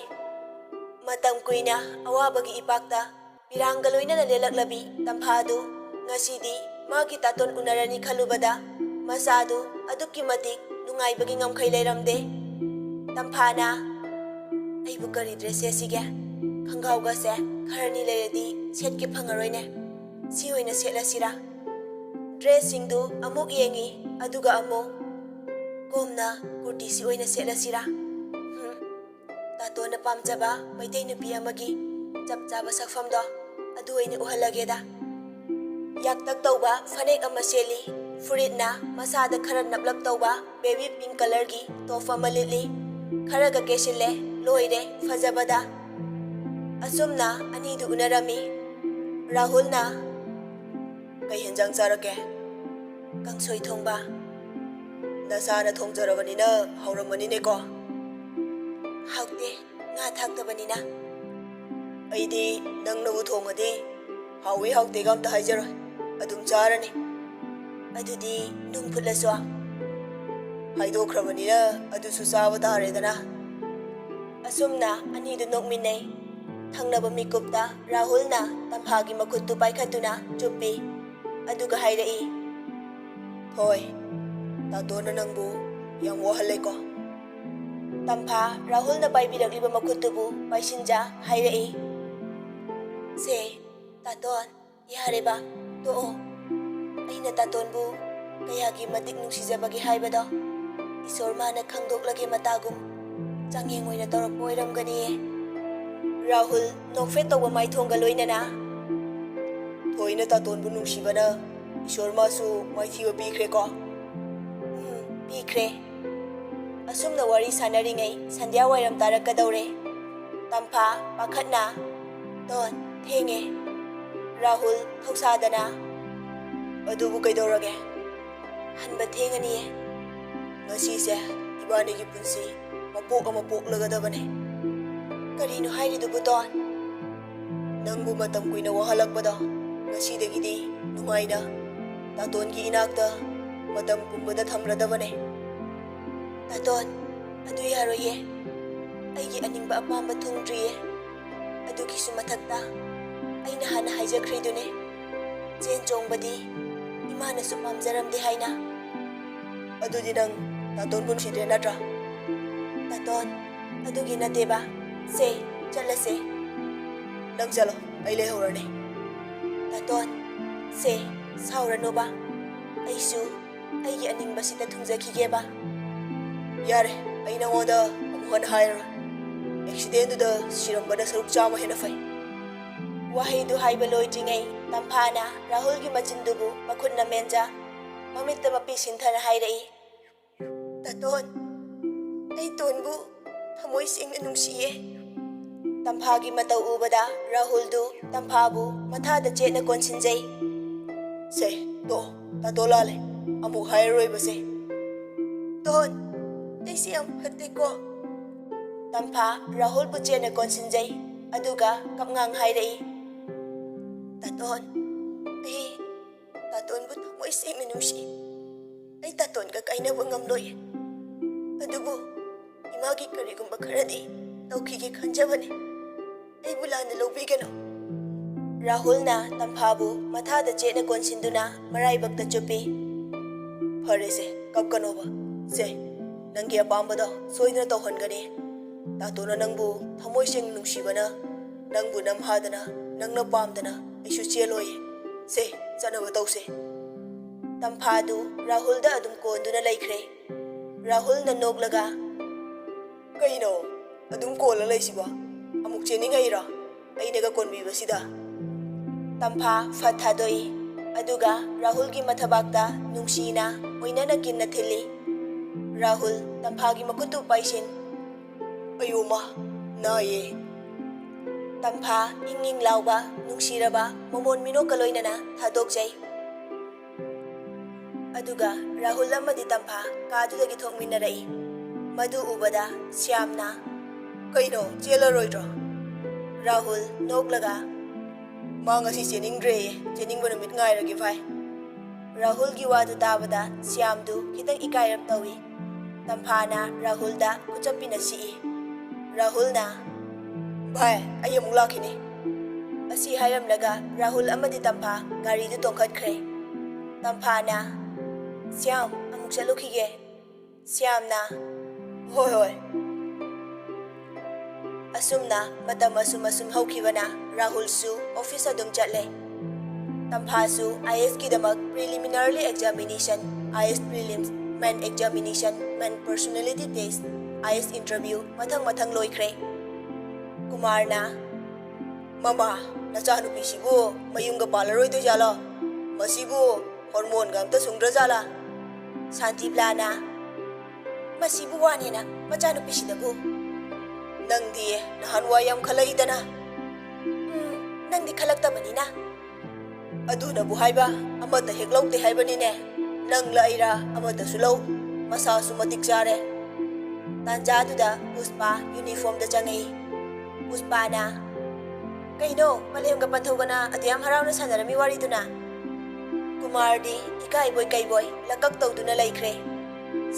ꯃꯇꯝ ꯀꯨꯏꯅ ꯑꯋꯥꯕꯒꯤ ꯏꯄꯥꯛꯇ ꯄꯤꯔꯥꯡꯒ ꯂꯣꯏꯅꯅ ꯂꯦꯜꯂꯛꯂꯕꯤ ꯇꯝꯐꯥꯗꯨ ꯉꯁꯤꯗꯤ ꯃꯥꯒꯤ ꯇꯥꯇꯣꯟ ꯎꯅꯔꯅꯤ ꯈꯜꯂꯨꯕꯗ ꯃꯁꯥꯗꯨ ꯑꯗꯨꯛꯀꯤ ꯃꯇꯤꯛ ꯅꯨꯡꯉꯥꯏꯕꯒꯤ ꯉꯝꯈꯩ ꯂꯩꯔꯝꯗꯦ꯫ ꯇꯝꯐꯥꯅ, "ꯑꯩꯕꯨ ꯀꯔꯤ ꯗ꯭ꯔꯦꯁ ꯁꯦꯠꯁꯤꯒꯦ? ꯈꯪꯒꯥꯎꯒꯁꯦ ꯈꯔꯅꯤ ꯂꯩꯔꯗꯤ ꯁꯦꯠꯀꯦ ꯐꯪꯉꯔꯣꯏꯅꯦ꯫ ꯁꯤ ꯑꯣꯏꯅ ꯁꯦꯠꯂꯁꯤꯔꯥ?" ꯗ꯭ꯔꯦꯁꯁꯤꯡꯗꯨ ꯑꯃꯨꯛ ꯌꯦꯡꯉꯤ, ꯑꯗꯨꯒ ꯑꯃꯨꯛ, "ꯀꯣꯝꯅ ꯀꯨꯔꯇꯤꯁꯤ ꯑꯣꯏꯅ ꯁꯦꯠꯂꯁꯤꯔꯥ? ꯍꯨꯝ, ꯇꯥꯇꯣꯟꯅ ꯄꯥꯝꯖꯕ ꯃꯩꯇꯩ ꯅꯨꯄꯤ ꯑꯃꯒꯤ ꯆꯞ ꯆꯥꯕ ꯁꯛꯐꯝꯗꯣ ꯑꯗꯨ ꯑꯣꯏꯅ ꯎꯍꯜꯂꯒꯦꯗ꯫" ꯌꯥꯛꯇꯛ ꯇꯧꯕ ꯐꯅꯦꯛ ꯑꯃ ꯁꯦꯠꯂꯤ, ꯐꯨꯔꯤꯠꯅ ꯃꯁꯥꯗ ꯈꯔ ꯅꯞꯂꯞ ꯇꯧꯕ ꯕꯦꯕꯤ ꯄꯤꯡ ꯀꯂꯔꯒꯤ ꯇꯣꯞ ꯑꯃ ꯂꯤꯠꯂꯤ꯫ ꯈꯔꯒ ꯀꯦꯁꯤꯜꯂꯦ, ꯂꯣꯏꯔꯦ ꯐꯖꯕꯗ꯫ ꯑꯁꯨꯝꯅ ꯑꯅꯤꯗꯨ ꯎꯅꯔꯝꯃꯤ꯫ ꯔꯥꯍꯨꯜꯅ, "ꯀꯩ ꯍꯦꯟꯖꯥꯡ ꯆꯥꯔꯛꯀꯦ?" "ꯀꯥꯡꯁꯣꯏ ꯊꯣꯡꯕ꯫" "ꯅꯁꯥꯅ ꯊꯣꯡꯖꯔꯕꯅꯤꯅ ꯍꯥꯎꯔꯝꯃꯅꯤꯅꯦꯀꯣ?" "ꯍꯥꯎꯇꯦ, ꯉꯥ ꯊꯥꯛꯇꯕꯅꯤꯅ꯫" "ꯑꯩꯗꯤ ꯅꯪꯅꯕꯨ ꯊꯣꯡꯉꯗꯤ ꯍꯥꯎꯏ ꯍꯥꯎꯇꯦꯒ ꯑꯝꯇ ꯍꯥꯏꯖꯔꯣꯏ, ꯑꯗꯨꯝ ꯆꯥꯔꯅꯤ꯫" "ꯑꯗꯨꯗꯤ ꯅꯨꯡ ꯐꯨꯠꯂꯁꯨ?" "ꯍꯥꯏꯗꯣꯛꯈ꯭ꯔꯕꯅꯤꯅ ꯑꯗꯨꯁꯨ ꯆꯥꯕ ꯇꯥꯔꯦꯗꯅ꯫" ꯑꯁꯨꯝꯅ ꯑꯅꯤꯗꯨ ꯅꯣꯛꯃꯤꯟꯅꯩ꯫ ꯊꯪꯅꯕ ꯃꯤꯀꯨꯞꯇ ꯔꯥꯍꯨꯜꯅ ꯇꯝꯐꯥꯒꯤ ꯃꯈꯨꯠꯇꯨ ꯄꯥꯏꯈꯠꯇꯨꯅ ꯆꯨꯞꯄꯤ꯫ ꯑꯗꯨꯒ ꯍꯥꯏꯔꯛꯏ, "ꯊꯣꯏ, ꯇꯥꯇꯣꯟꯅ ꯅꯪꯕꯨ ꯌꯥꯝ ꯋꯥꯍꯜꯂꯦꯀꯣ?" ꯇꯝꯐꯥ ꯔꯥꯍꯨꯜꯅ ꯄꯥꯏꯕꯤꯔꯛꯂꯤꯕ ꯃꯈꯨꯠꯇꯨꯕꯨ ꯄꯥꯏꯁꯤꯟꯖ ꯍꯥꯏꯔꯛꯏ, "ꯁꯦ, ꯇꯥꯇꯣꯟ, ꯌꯥꯔꯦꯕ, ꯇꯣꯛꯑꯣ꯫ ꯑꯩꯅ ꯇꯥꯇꯣꯟꯕꯨ ꯀꯌꯥꯒꯤ ꯃꯇꯤꯛ ꯅꯨꯡꯁꯤꯖꯕꯒꯦ ꯍꯥꯏꯕꯗꯣ ꯏꯁꯣꯔ ꯃꯥꯅ ꯈꯪꯗꯣꯛꯂꯒꯦ ꯃꯇꯥꯒꯨꯝ ꯆꯥꯡꯌꯦꯡ ꯑꯣꯏꯅ ꯇꯧꯔꯛꯄ ꯑꯣꯏꯔꯝꯒꯅꯤꯌꯦ꯫" ꯔꯥꯍꯨꯜ ꯅꯣꯛꯐꯦꯠ ꯇꯧꯕ ꯃꯥꯏꯊꯣꯡꯒ ꯂꯣꯏꯅꯅ, "ꯊꯣꯏꯅ ꯇꯥꯇꯣꯟꯕꯨ ꯅꯨꯡꯁꯤꯕꯅ ꯏꯁꯣꯔ ꯃꯥꯁꯨ ꯃꯥꯏꯊꯤꯕ ꯄꯤꯈ꯭ꯔꯦꯀꯣ?" "ꯎꯝ, ꯄꯤꯈ꯭ꯔꯦ꯫" ꯑꯁꯨꯝꯅ ꯋꯥꯔꯤ ꯁꯥꯟꯅꯔꯤꯉꯩ ꯁꯟꯙ꯭ꯌꯥ ꯋꯥꯏꯔꯝ ꯇꯥꯔꯛꯀꯗꯧꯔꯦ꯫ ꯇꯝꯐꯥ ꯄꯥꯈꯠꯅ, "ꯇꯣꯟ, ꯊꯦꯡꯉꯦ꯫" ꯔꯥꯍꯨꯜ ꯊꯧꯁꯥꯗꯅ, ꯑꯗꯨꯕꯨ ꯀꯩꯗꯧꯔꯒꯦ? ꯍꯟꯕ ꯊꯦꯡꯉꯅꯤꯌꯦ꯫ ꯉꯁꯤꯁꯦ ꯏꯕꯥꯅꯤꯒꯤ ꯄꯨꯟꯁꯤ ꯃꯄꯣꯛ ꯑꯃ ꯄꯣꯛꯂꯒꯗꯕꯅꯦ꯫ ꯀꯔꯤꯅꯣ ꯍꯥꯏꯔꯤꯗꯨꯕꯨ, ꯇꯣꯟ? ꯅꯪꯕꯨ ꯃꯇꯝ ꯀꯨꯏꯅ ꯋꯥꯍꯜꯂꯛꯄꯗꯣ ꯉꯁꯤꯗꯒꯤꯗꯤ ꯅꯨꯡꯉꯥꯏꯅ ꯇꯥꯇꯣꯟꯒꯤ ꯏꯅꯥꯛꯇ ꯃꯇꯝ ꯄꯨꯝꯕꯗ ꯊꯝꯂꯗꯕꯅꯦ꯫ ꯇꯥꯇꯣꯟ, ꯑꯗꯨ ꯌꯥꯔꯣꯏꯌꯦ꯫ ꯑꯩꯒꯤ ꯑꯅꯤꯡꯕ ꯑꯄꯥꯝꯕ ꯊꯨꯡꯗ꯭ꯔꯤꯌꯦ꯫ ꯑꯗꯨꯒꯤꯁꯨ ꯃꯊꯛꯇ ꯑꯩꯅ ꯍꯥꯟꯅ ꯍꯥꯏꯖꯈ꯭ꯔꯤꯗꯨꯅꯦ, ꯆꯦꯟ ꯆꯣꯡꯕꯗꯤ ꯏꯃꯥꯅꯁꯨ ꯄꯥꯝꯖꯔꯝꯗꯦ ꯍꯥꯏꯅ꯫ ꯑꯗꯨꯗꯤ ꯅꯪ ꯇꯥꯇꯣꯟꯕꯨ ꯅꯨꯡꯁꯤꯗ꯭ꯔꯦ ꯅꯠꯇ꯭ꯔꯥ? ꯇꯥꯇꯣꯟ, ꯑꯗꯨꯒꯤ ꯅꯠꯇꯦꯕ꯫ ꯁꯦ, ꯆꯠꯂꯁꯦ꯫ ꯅꯪ ꯆꯠꯂꯣ, ꯑꯩ ꯂꯩꯍꯧꯔꯅꯤ꯫ ꯇꯥꯇꯣꯟ, ꯁꯦ, ꯁꯥꯎꯔꯅꯨꯕ꯫ ꯑꯩꯁꯨ ꯑꯩꯒꯤ ꯑꯅꯤꯡꯕꯁꯤꯗ ꯊꯨꯡꯖꯈꯤꯒꯦꯕ꯫ ꯌꯥꯔꯦ, ꯑꯩ ꯅꯉꯣꯟꯗ ꯑꯃꯨꯛ ꯍꯟꯅ ꯍꯥꯏꯔꯔꯣꯏ꯫ ꯑꯦꯛꯁꯤꯗꯦꯟꯗꯨꯗ ꯁꯤꯔꯝꯕꯅ ꯁꯔꯨꯛ ꯆꯥꯝꯃ ꯍꯦꯟꯅ ꯐꯩ꯫ ꯋꯥꯍꯩꯗꯨ ꯍꯥꯏꯕ ꯂꯣꯏꯗ꯭ꯔꯤꯉꯩ ꯇꯝꯐꯥꯅ ꯔꯥꯍꯨꯜꯒꯤ ꯃꯆꯤꯟꯗꯨꯕꯨ ꯃꯈꯨꯠꯅ ꯃꯦꯟꯖ, ꯃꯃꯤꯠꯇ ꯃꯄꯤ ꯁꯤꯟꯊꯅ ꯍꯥꯏꯔꯛꯏ, "ꯇꯥꯇꯣꯟ, ꯑꯩ ꯇꯣꯟꯕꯨ ꯊꯃꯣꯏ ꯁꯦꯡꯅ ꯅꯨꯡꯁꯤꯌꯦ꯫" ꯇꯝꯐꯥꯒꯤ ꯃꯇꯧ ꯎꯕꯗ ꯔꯥꯍꯨꯜꯗꯨ ꯇꯝꯐꯥꯕꯨ ꯃꯊꯥꯗ ꯆꯦꯠꯅ ꯀꯣꯟꯁꯤꯟꯖꯩ꯫ "ꯁꯦ, ꯇꯣ, ꯇꯥꯇꯣ ꯂꯥꯜꯂꯦ꯫ ꯑꯃꯨꯛ ꯍꯥꯏꯔꯔꯣꯏꯕꯁꯦ꯫" "ꯇꯣꯟ, ꯑꯩꯁꯦ ꯌꯥꯝ ꯐꯠꯇꯦꯀꯣ꯫" ꯇꯝꯐꯥ ꯔꯥꯍꯨꯜꯕꯨ ꯆꯦꯠꯅ ꯀꯣꯟꯁꯤꯟꯖꯩ, ꯑꯗꯨꯒ ꯀꯞꯉꯥꯡ ꯍꯥꯏꯔꯛꯏ, "ꯇꯥꯇꯣꯟ, ꯑꯩ ꯇꯥꯇꯣꯟꯕꯨ ꯊꯃꯣꯏ ꯁꯦꯡꯅ ꯅꯨꯡꯁꯤ꯫ ꯑꯩ ꯇꯥꯇꯣꯟꯒ ꯀꯥꯏꯅꯕ ꯉꯝꯂꯣꯏ꯫ ꯑꯗꯨꯕꯨ ꯏꯃꯥꯒꯤ ꯀꯔꯤꯒꯨꯝꯕ ꯈꯔꯗꯤ ꯇꯧꯈꯤꯒꯦ ꯈꯟꯖꯕꯅꯤ꯫ ꯑꯩꯕꯨ ꯂꯥꯟꯅ ꯂꯧꯕꯤꯒꯅꯨ꯫" ꯔꯥꯍꯨꯜꯅ ꯇꯝꯐꯥꯕꯨ ꯃꯊꯥꯗ ꯆꯦꯠꯅ ꯀꯣꯟꯁꯤꯟꯗꯨꯅ ꯃꯔꯥꯏꯕꯛꯇ ꯆꯨꯞꯄꯤ꯫ "ꯐꯔꯦꯁꯦ, ꯀꯞꯀꯅꯣꯕ꯫ ꯁꯦ, ꯅꯪꯒꯤ ꯑꯄꯥꯝꯕꯗꯣ ꯁꯣꯏꯗꯅ ꯇꯧꯍꯟꯒꯅꯤ꯫ ꯇꯥꯇꯣꯅ ꯅꯪꯕꯨ ꯊꯃꯣꯏ ꯁꯦꯡꯅ ꯅꯨꯡꯁꯤꯕꯅ ꯅꯪꯕꯨ ꯅꯝꯍꯥꯗꯅ, ꯅꯪꯅ ꯄꯥꯝꯗꯅ ꯑꯩꯁꯨ ꯆꯦꯜꯂꯣꯏꯌꯦ꯫ ꯁꯦ, ꯆꯠꯅꯕ ꯇꯧꯁꯦ꯫" ꯇꯝꯐꯥꯗꯨ ꯔꯥꯍꯨꯜꯗ ꯑꯗꯨꯝ ꯀꯣꯟꯗꯨꯅ ꯂꯩꯈ꯭ꯔꯦ꯫ ꯔꯥꯍꯨꯜꯅ ꯅꯣꯛꯂꯒ, "ꯀꯩꯅꯣ ꯑꯗꯨꯝ ꯀꯣꯜꯂ ꯂꯩꯁꯤꯕꯣ? ꯑꯃꯨꯛ ꯆꯦꯟꯅꯤꯡꯉꯛꯏꯔꯣ? ꯑꯩꯅꯒ ꯀꯣꯟꯕꯤꯕꯁꯤꯗ?" ꯇꯝꯐꯥ ꯐꯠ ꯊꯥꯗꯣꯛꯏ, ꯑꯗꯨꯒ ꯔꯥꯍꯨꯜꯒꯤ ꯃꯊꯕꯥꯛꯇ ꯅꯨꯡꯁꯤꯅ ꯑꯣꯏꯅꯅ ꯀꯤꯟꯅ ꯊꯤꯜꯂꯤ꯫ ꯔꯥꯍꯨꯜ ꯇꯝꯐꯥꯒꯤ ꯃꯈꯨꯠꯇꯨ ꯄꯥꯏꯁꯤꯟ, "ꯑꯌꯣ ꯃꯥ, ꯅꯥꯏꯌꯦ꯫" ꯇꯝꯐꯥ ꯏꯪ ꯏꯪ ꯂꯥꯎꯕ, ꯅꯨꯡꯁꯤꯔꯕ ꯃꯃꯣꯟ ꯃꯤꯅꯣꯛꯀ ꯂꯣꯏꯅꯅ ꯊꯥꯗꯣꯛꯆꯩ꯫ ꯑꯗꯨꯒ ꯔꯥꯍꯨꯜ ꯑꯃꯗꯤ ꯇꯝꯐꯥ ꯀꯥꯗꯨꯗꯒꯤ ꯊꯣꯛꯃꯤꯟꯅꯔꯛꯏ꯫ ꯃꯗꯨ ꯎꯕꯗ ꯁ꯭ꯌꯥꯝꯅ, "ꯀꯩꯅꯣ, ꯆꯦꯜꯂꯔꯣꯏꯗ꯭ꯔꯣ?" ꯔꯥꯍꯨꯜ ꯅꯣꯛꯂꯒ, "ꯃꯥ ꯉꯁꯤ ꯆꯦꯟꯅꯤꯡꯗ꯭ꯔꯦꯌꯦ, ꯆꯦꯟꯅꯤꯡꯕ ꯅꯨꯃꯤꯠ ꯉꯥꯏꯔꯒꯦ ꯚꯥꯏ"꯫ ꯔꯥꯍꯨꯜꯒꯤ ꯋꯥꯗꯨ ꯇꯥꯕꯗ ꯁ꯭ꯌꯥꯝꯗꯨ ꯈꯤꯇꯪ ꯏꯀꯥꯏꯔꯞ ꯇꯧꯏ꯫ ꯇꯝꯐꯥꯅ ꯔꯥꯍꯨꯜꯗ ꯈꯨꯆꯞꯄꯤꯅ ꯁꯤꯛꯏ꯫ ꯔꯥꯍꯨꯜꯅ, "ꯚꯥꯏ, ꯑꯩ ꯑꯃꯨꯛ ꯂꯥꯛꯈꯤꯅꯤ" ꯑꯁꯤ ꯍꯥꯏꯔꯝꯂꯒ ꯔꯥꯍꯨꯜ ꯑꯃꯗꯤ ꯇꯝꯐꯥ ꯒꯥꯔꯤꯗꯨ ꯇꯣꯡꯈꯠꯈ꯭ꯔꯦ꯫ ꯇꯝꯐꯥꯅ, "ꯁ꯭ꯌꯥꯝ, ꯑꯃꯨꯛ ꯆꯠꯂꯨꯈꯤꯒꯦ"꯫ ꯁ꯭ꯌꯥꯝꯅ, "ꯍꯣꯏ, ꯍꯣꯏ"꯫ ꯑꯁꯨꯝꯅ ꯃꯇꯝ ꯑꯁꯨꯝ ꯑꯁꯨꯝ ꯍꯧꯈꯤꯕꯅ ꯔꯥꯍꯨꯜꯁꯨ ꯑꯣꯐꯤꯁ ꯑꯗꯨꯝ ꯆꯠꯂꯦ꯫ ꯇꯝꯐꯥꯁꯨ ꯑꯥꯏ ꯑꯦꯁꯀꯤꯗꯃꯛ preliminary examination, ꯑꯥꯏ ꯑꯦꯁ prelims, main examination, main personality test, ꯑꯥꯏ ꯑꯦꯁ interview ꯃꯊꯪ ꯃꯊꯪ ꯂꯣꯏꯈ꯭ꯔꯦ꯫ ꯀꯨꯃꯥꯔꯅ, "ꯃꯃꯥ, ꯅꯆꯥꯅꯨꯄꯤꯁꯤꯕꯨ ꯃꯌꯨꯝꯒ ꯄꯥꯜꯂꯔꯣꯏꯗꯣꯏꯖꯥꯠꯂꯣ? ꯃꯁꯤꯕꯨ ꯍꯣꯔꯃꯣꯟꯒ ꯑꯝꯇ ꯁꯨꯡꯗ꯭ꯔꯖꯥꯠꯂꯥ?" ꯁꯥꯟꯇꯤꯕ꯭ꯂꯥꯅ, "ꯃꯁꯤꯕꯨ ꯋꯥꯅꯦꯅ ꯃꯆꯥꯅꯨꯄꯤꯁꯤꯗꯕꯨ? ꯅꯪꯗꯤ ꯅꯍꯥꯟꯋꯥꯏ ꯌꯥꯝ ꯈꯜꯂꯛꯏꯗꯅ꯫ ꯎꯝ, ꯅꯪꯗꯤ ꯈꯜꯂꯛꯇꯕꯅꯤꯅ꯫ ꯑꯗꯨꯅꯕꯨ ꯍꯥꯏꯕ, ꯑꯃꯠꯇ ꯍꯦꯛ ꯂꯧꯗꯦ ꯍꯥꯏꯕꯅꯤꯅꯦ꯫ ꯅꯪꯂ ꯑꯩꯔꯥ ꯑꯃꯠꯇꯁꯨ ꯂꯧ, ꯃꯁꯥꯁꯨ ꯃꯇꯤꯛ ꯆꯥꯔꯦ"꯫ ꯇꯥꯟꯖꯥꯗꯨꯗ ꯄꯨꯁꯄꯥ ꯌꯨꯅꯤꯐꯣꯔꯝꯗ ꯆꯪꯉꯛꯏ꯫ ꯄꯨꯁꯄꯥꯅ, "ꯀꯩꯅꯣ, ꯄꯂꯦꯝꯒ ꯄꯟꯊꯧꯒꯅ ꯑꯗꯨꯌꯥꯝ ꯍꯔꯥꯎꯅ ꯁꯥꯟꯅꯔꯝꯃꯤ ꯋꯥꯔꯤꯗꯨꯅ?" ꯀꯨꯃꯥꯔꯗꯤ ꯏꯀꯥꯏꯕꯣꯏ ꯀꯩꯕꯣꯏ ꯂꯀꯛ ꯇꯧꯗꯨꯅ ꯂꯩꯈ꯭ꯔꯦ꯫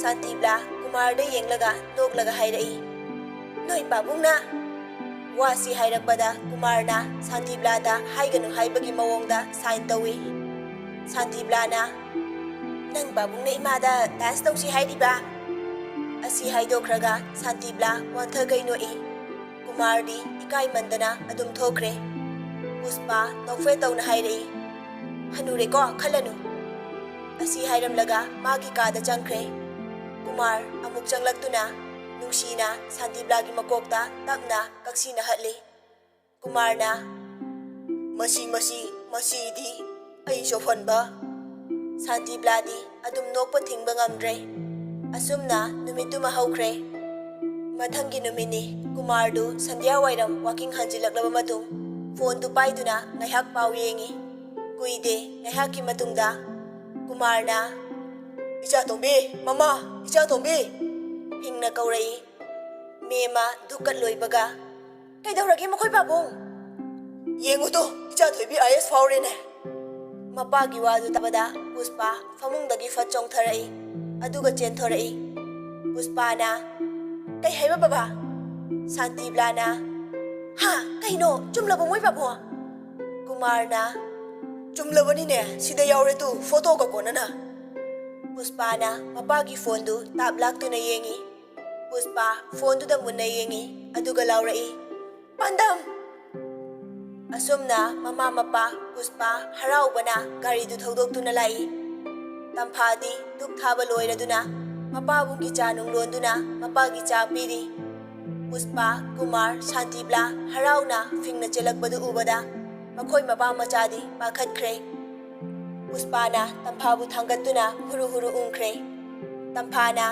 ꯁꯥꯟꯇꯤꯕ꯭ꯂꯥ ꯀꯨꯃꯥꯔꯗ ꯌꯦꯡꯂꯒ ꯅꯣꯛꯂꯒ ꯍꯥꯏꯔꯛꯏ, "ꯅꯣꯏ ꯄꯥꯕꯨꯡꯅ!" ꯋꯥꯁꯤ ꯍꯥꯏꯔꯛꯄꯗ ꯀꯨꯃꯥꯔꯅ ꯁꯥꯟꯇꯤꯕ꯭ꯂꯥꯗ ꯍꯥꯏꯒꯅꯨ ꯍꯥꯏꯕꯒꯤ ꯃꯑꯣꯡꯗ ꯁꯥꯏꯟ ꯇꯧꯏ꯫ ꯁꯥꯟꯇꯤꯕ꯭ꯂꯥꯅ, "ꯅꯪ ꯄꯥꯕꯨꯡꯅ ꯏꯃꯥꯗ ꯗꯥꯟꯁ ꯇꯧꯁꯤ ꯍꯥꯏꯔꯤꯕ?" ꯑꯁꯤ ꯍꯥꯏꯗꯣꯛꯈ꯭ꯔꯒ ꯁꯥꯟꯇꯤꯕ꯭ꯂꯥ ꯋꯥꯟꯊ ꯀꯩ ꯅꯣꯛꯏ꯫ ꯀꯨꯃꯥꯔꯗꯤ ꯏꯀꯥꯏꯃꯟꯗꯅ ꯑꯗꯨꯝ ꯊꯣꯛꯈ꯭ꯔꯦ꯫ ꯄꯨꯁꯄꯥ ꯅꯣꯛꯐꯦꯠ ꯇꯧꯅ ꯍꯥꯏꯔꯛꯏ, "ꯍꯅꯨꯔꯦꯀꯣ, ꯈꯜꯂꯅꯨ"꯫ ꯑꯁꯤ ꯍꯥꯏꯔꯝꯂꯒ ꯃꯥꯒꯤ ꯀꯥꯗ ꯆꯪꯈ꯭ꯔꯦ꯫ ꯀꯨꯃꯥꯔ ꯑꯃꯨꯛ ꯆꯪꯂꯛꯇꯨꯅ ꯅꯨꯡꯁꯤꯅ ꯁꯥꯟꯇꯤꯕ꯭ꯂꯥꯒꯤ ꯃꯀꯣꯛꯇ ꯇꯞꯅ ꯀꯛꯁꯤꯅ ꯍꯠꯂꯤ꯫ ꯀꯨꯃꯥꯔꯅ, "ꯃꯁꯤ, ꯃꯁꯤ, ꯃꯁꯤꯗꯤ ꯑꯩ ꯆꯣꯞꯍꯟꯕ!" ꯁꯥꯟꯇꯤꯕ꯭ꯂꯥꯗꯤ ꯑꯗꯨꯝ ꯅꯣꯛꯄ ꯊꯤꯡꯕ ꯉꯝꯗ꯭ꯔꯦ꯫ ꯑꯁꯨꯝꯅ ꯅꯨꯃꯤꯠꯇꯨꯃ ꯍꯧꯈ꯭ꯔꯦ꯫ ꯃꯊꯪꯒꯤ ꯅꯨꯃꯤꯠꯅꯤ꯫ ꯀꯨꯃꯥꯔꯗꯨ ꯁꯟꯙ꯭ꯌꯥ ꯋꯥꯏꯔꯝ ꯋꯥꯀꯤꯡ ꯍꯟꯖꯤꯜꯂꯛꯂꯕ ꯃꯇꯨꯡ ꯐꯣꯟꯗꯨ ꯄꯥꯏꯗꯨꯅ ꯉꯥꯏꯍꯥꯛ ꯄꯥꯎ ꯌꯦꯡꯏ꯫ ꯀꯨꯏꯗꯦ, ꯉꯥꯏꯍꯥꯛꯀꯤ ꯃꯇꯨꯡꯗ ꯀꯨꯃꯥꯔꯅ, "ꯏꯆꯥ ꯇꯣꯝꯕꯤ, ꯃꯃꯥ, ꯏꯆꯥ ꯇꯣꯝꯕꯤ!" ꯐꯤꯡꯅ ꯀꯧꯔꯛꯏ꯫ ꯃꯦꯝꯃ ꯙꯨꯛꯀꯠ ꯂꯣꯏꯕꯒ, "ꯀꯩꯗꯧꯔꯒꯦ ꯃꯈꯣꯏ ꯄꯥꯕꯨꯡ?" "ꯌꯦꯡꯉꯨ ꯇꯨ, ꯏꯆꯥ ꯊꯣꯏꯕꯤ ꯑꯥꯏ ꯑꯦꯁ ꯐꯥꯎꯔꯦꯅꯦ!" ꯃꯄꯥꯒꯤ ꯋꯥꯗꯨ ꯇꯥꯕꯗ ꯄꯨꯁꯄꯥ ꯐꯃꯨꯡꯗꯒꯤ ꯐꯠ ꯆꯣꯡꯊꯔꯛꯏ, ꯑꯗꯨꯒ ꯆꯦꯟꯊꯣꯔꯛꯏ꯫ ꯄꯨꯁꯄꯥꯅ, "ꯀꯩ ꯍꯥꯏꯕ ꯕꯕꯥ? ꯁꯥꯟꯇꯤꯕ꯭ꯂꯥꯅ, ꯍꯥ? ꯀꯩꯅꯣ? ꯆꯨꯝꯂꯕꯣ ꯃꯣꯏ ꯄꯥꯕꯨꯡ?" ꯀꯨꯃꯥꯔꯅ, "ꯆꯨꯝꯂꯕꯅꯤꯅꯦ, ꯁꯤꯗ ꯌꯥꯎꯔꯦ ꯇꯨ, ꯐꯣꯇꯣꯒ ꯀꯣꯟꯅꯅ!" ꯄꯨꯁꯄꯥꯅ ꯃꯄꯥꯒꯤ ꯐꯣꯟꯗꯨ ꯇꯥꯞ ꯂꯥꯛꯇꯨꯅ ꯌꯦꯡꯏ꯫ ꯄꯨꯁꯄꯥ ꯐꯣꯟꯗꯨꯗ ꯃꯨꯟꯅ ꯌꯦꯡꯏ, ꯑꯗꯨꯒ ꯂꯥꯎꯔꯛꯏ, "ꯄꯥꯟꯗꯝ!" ꯑꯁꯨꯝꯅ ꯃꯃꯥ ꯃꯄꯥ ꯄꯨꯁꯄꯥ ꯍꯔꯥꯎꯕꯅ ꯒꯥꯔꯤꯗꯨ ꯊꯧꯗꯣꯛꯇꯨꯅ ꯂꯥꯛꯏ꯫ ꯇꯝꯐꯥꯗꯤ ꯙꯨꯛ ꯊꯥꯕ ꯂꯣꯏꯔꯗꯨꯅ ꯃꯄꯥꯕꯨꯡꯒꯤ ꯆꯥ ꯅꯨꯡ ꯂꯣꯟꯗꯨꯅ ꯃꯄꯥꯒꯤ ꯆꯥ ꯄꯤꯔꯤ꯫ ꯄꯨꯁꯄꯥ, ꯀꯨꯃꯥꯔ, ꯁꯥꯟꯇꯤꯕ꯭ꯂꯥ ꯍꯔꯥꯎꯅ ꯐꯤꯡꯅ ꯆꯦꯜꯂꯛꯄꯗꯨ ꯎꯕꯗ ꯃꯈꯣꯏ ꯃꯄꯥ ꯃꯆꯥꯗꯤ ꯄꯥꯈꯠꯈ꯭ꯔꯦ꯫ ꯄꯨꯁꯄꯥꯅ ꯇꯝꯐꯥꯕꯨ ꯊꯥꯡꯒꯠꯇꯨꯅ ꯍꯨꯔꯨ ꯍꯨꯔꯨ ꯎꯪꯈ꯭ꯔꯦ꯫ ꯇꯝꯐꯥꯅ,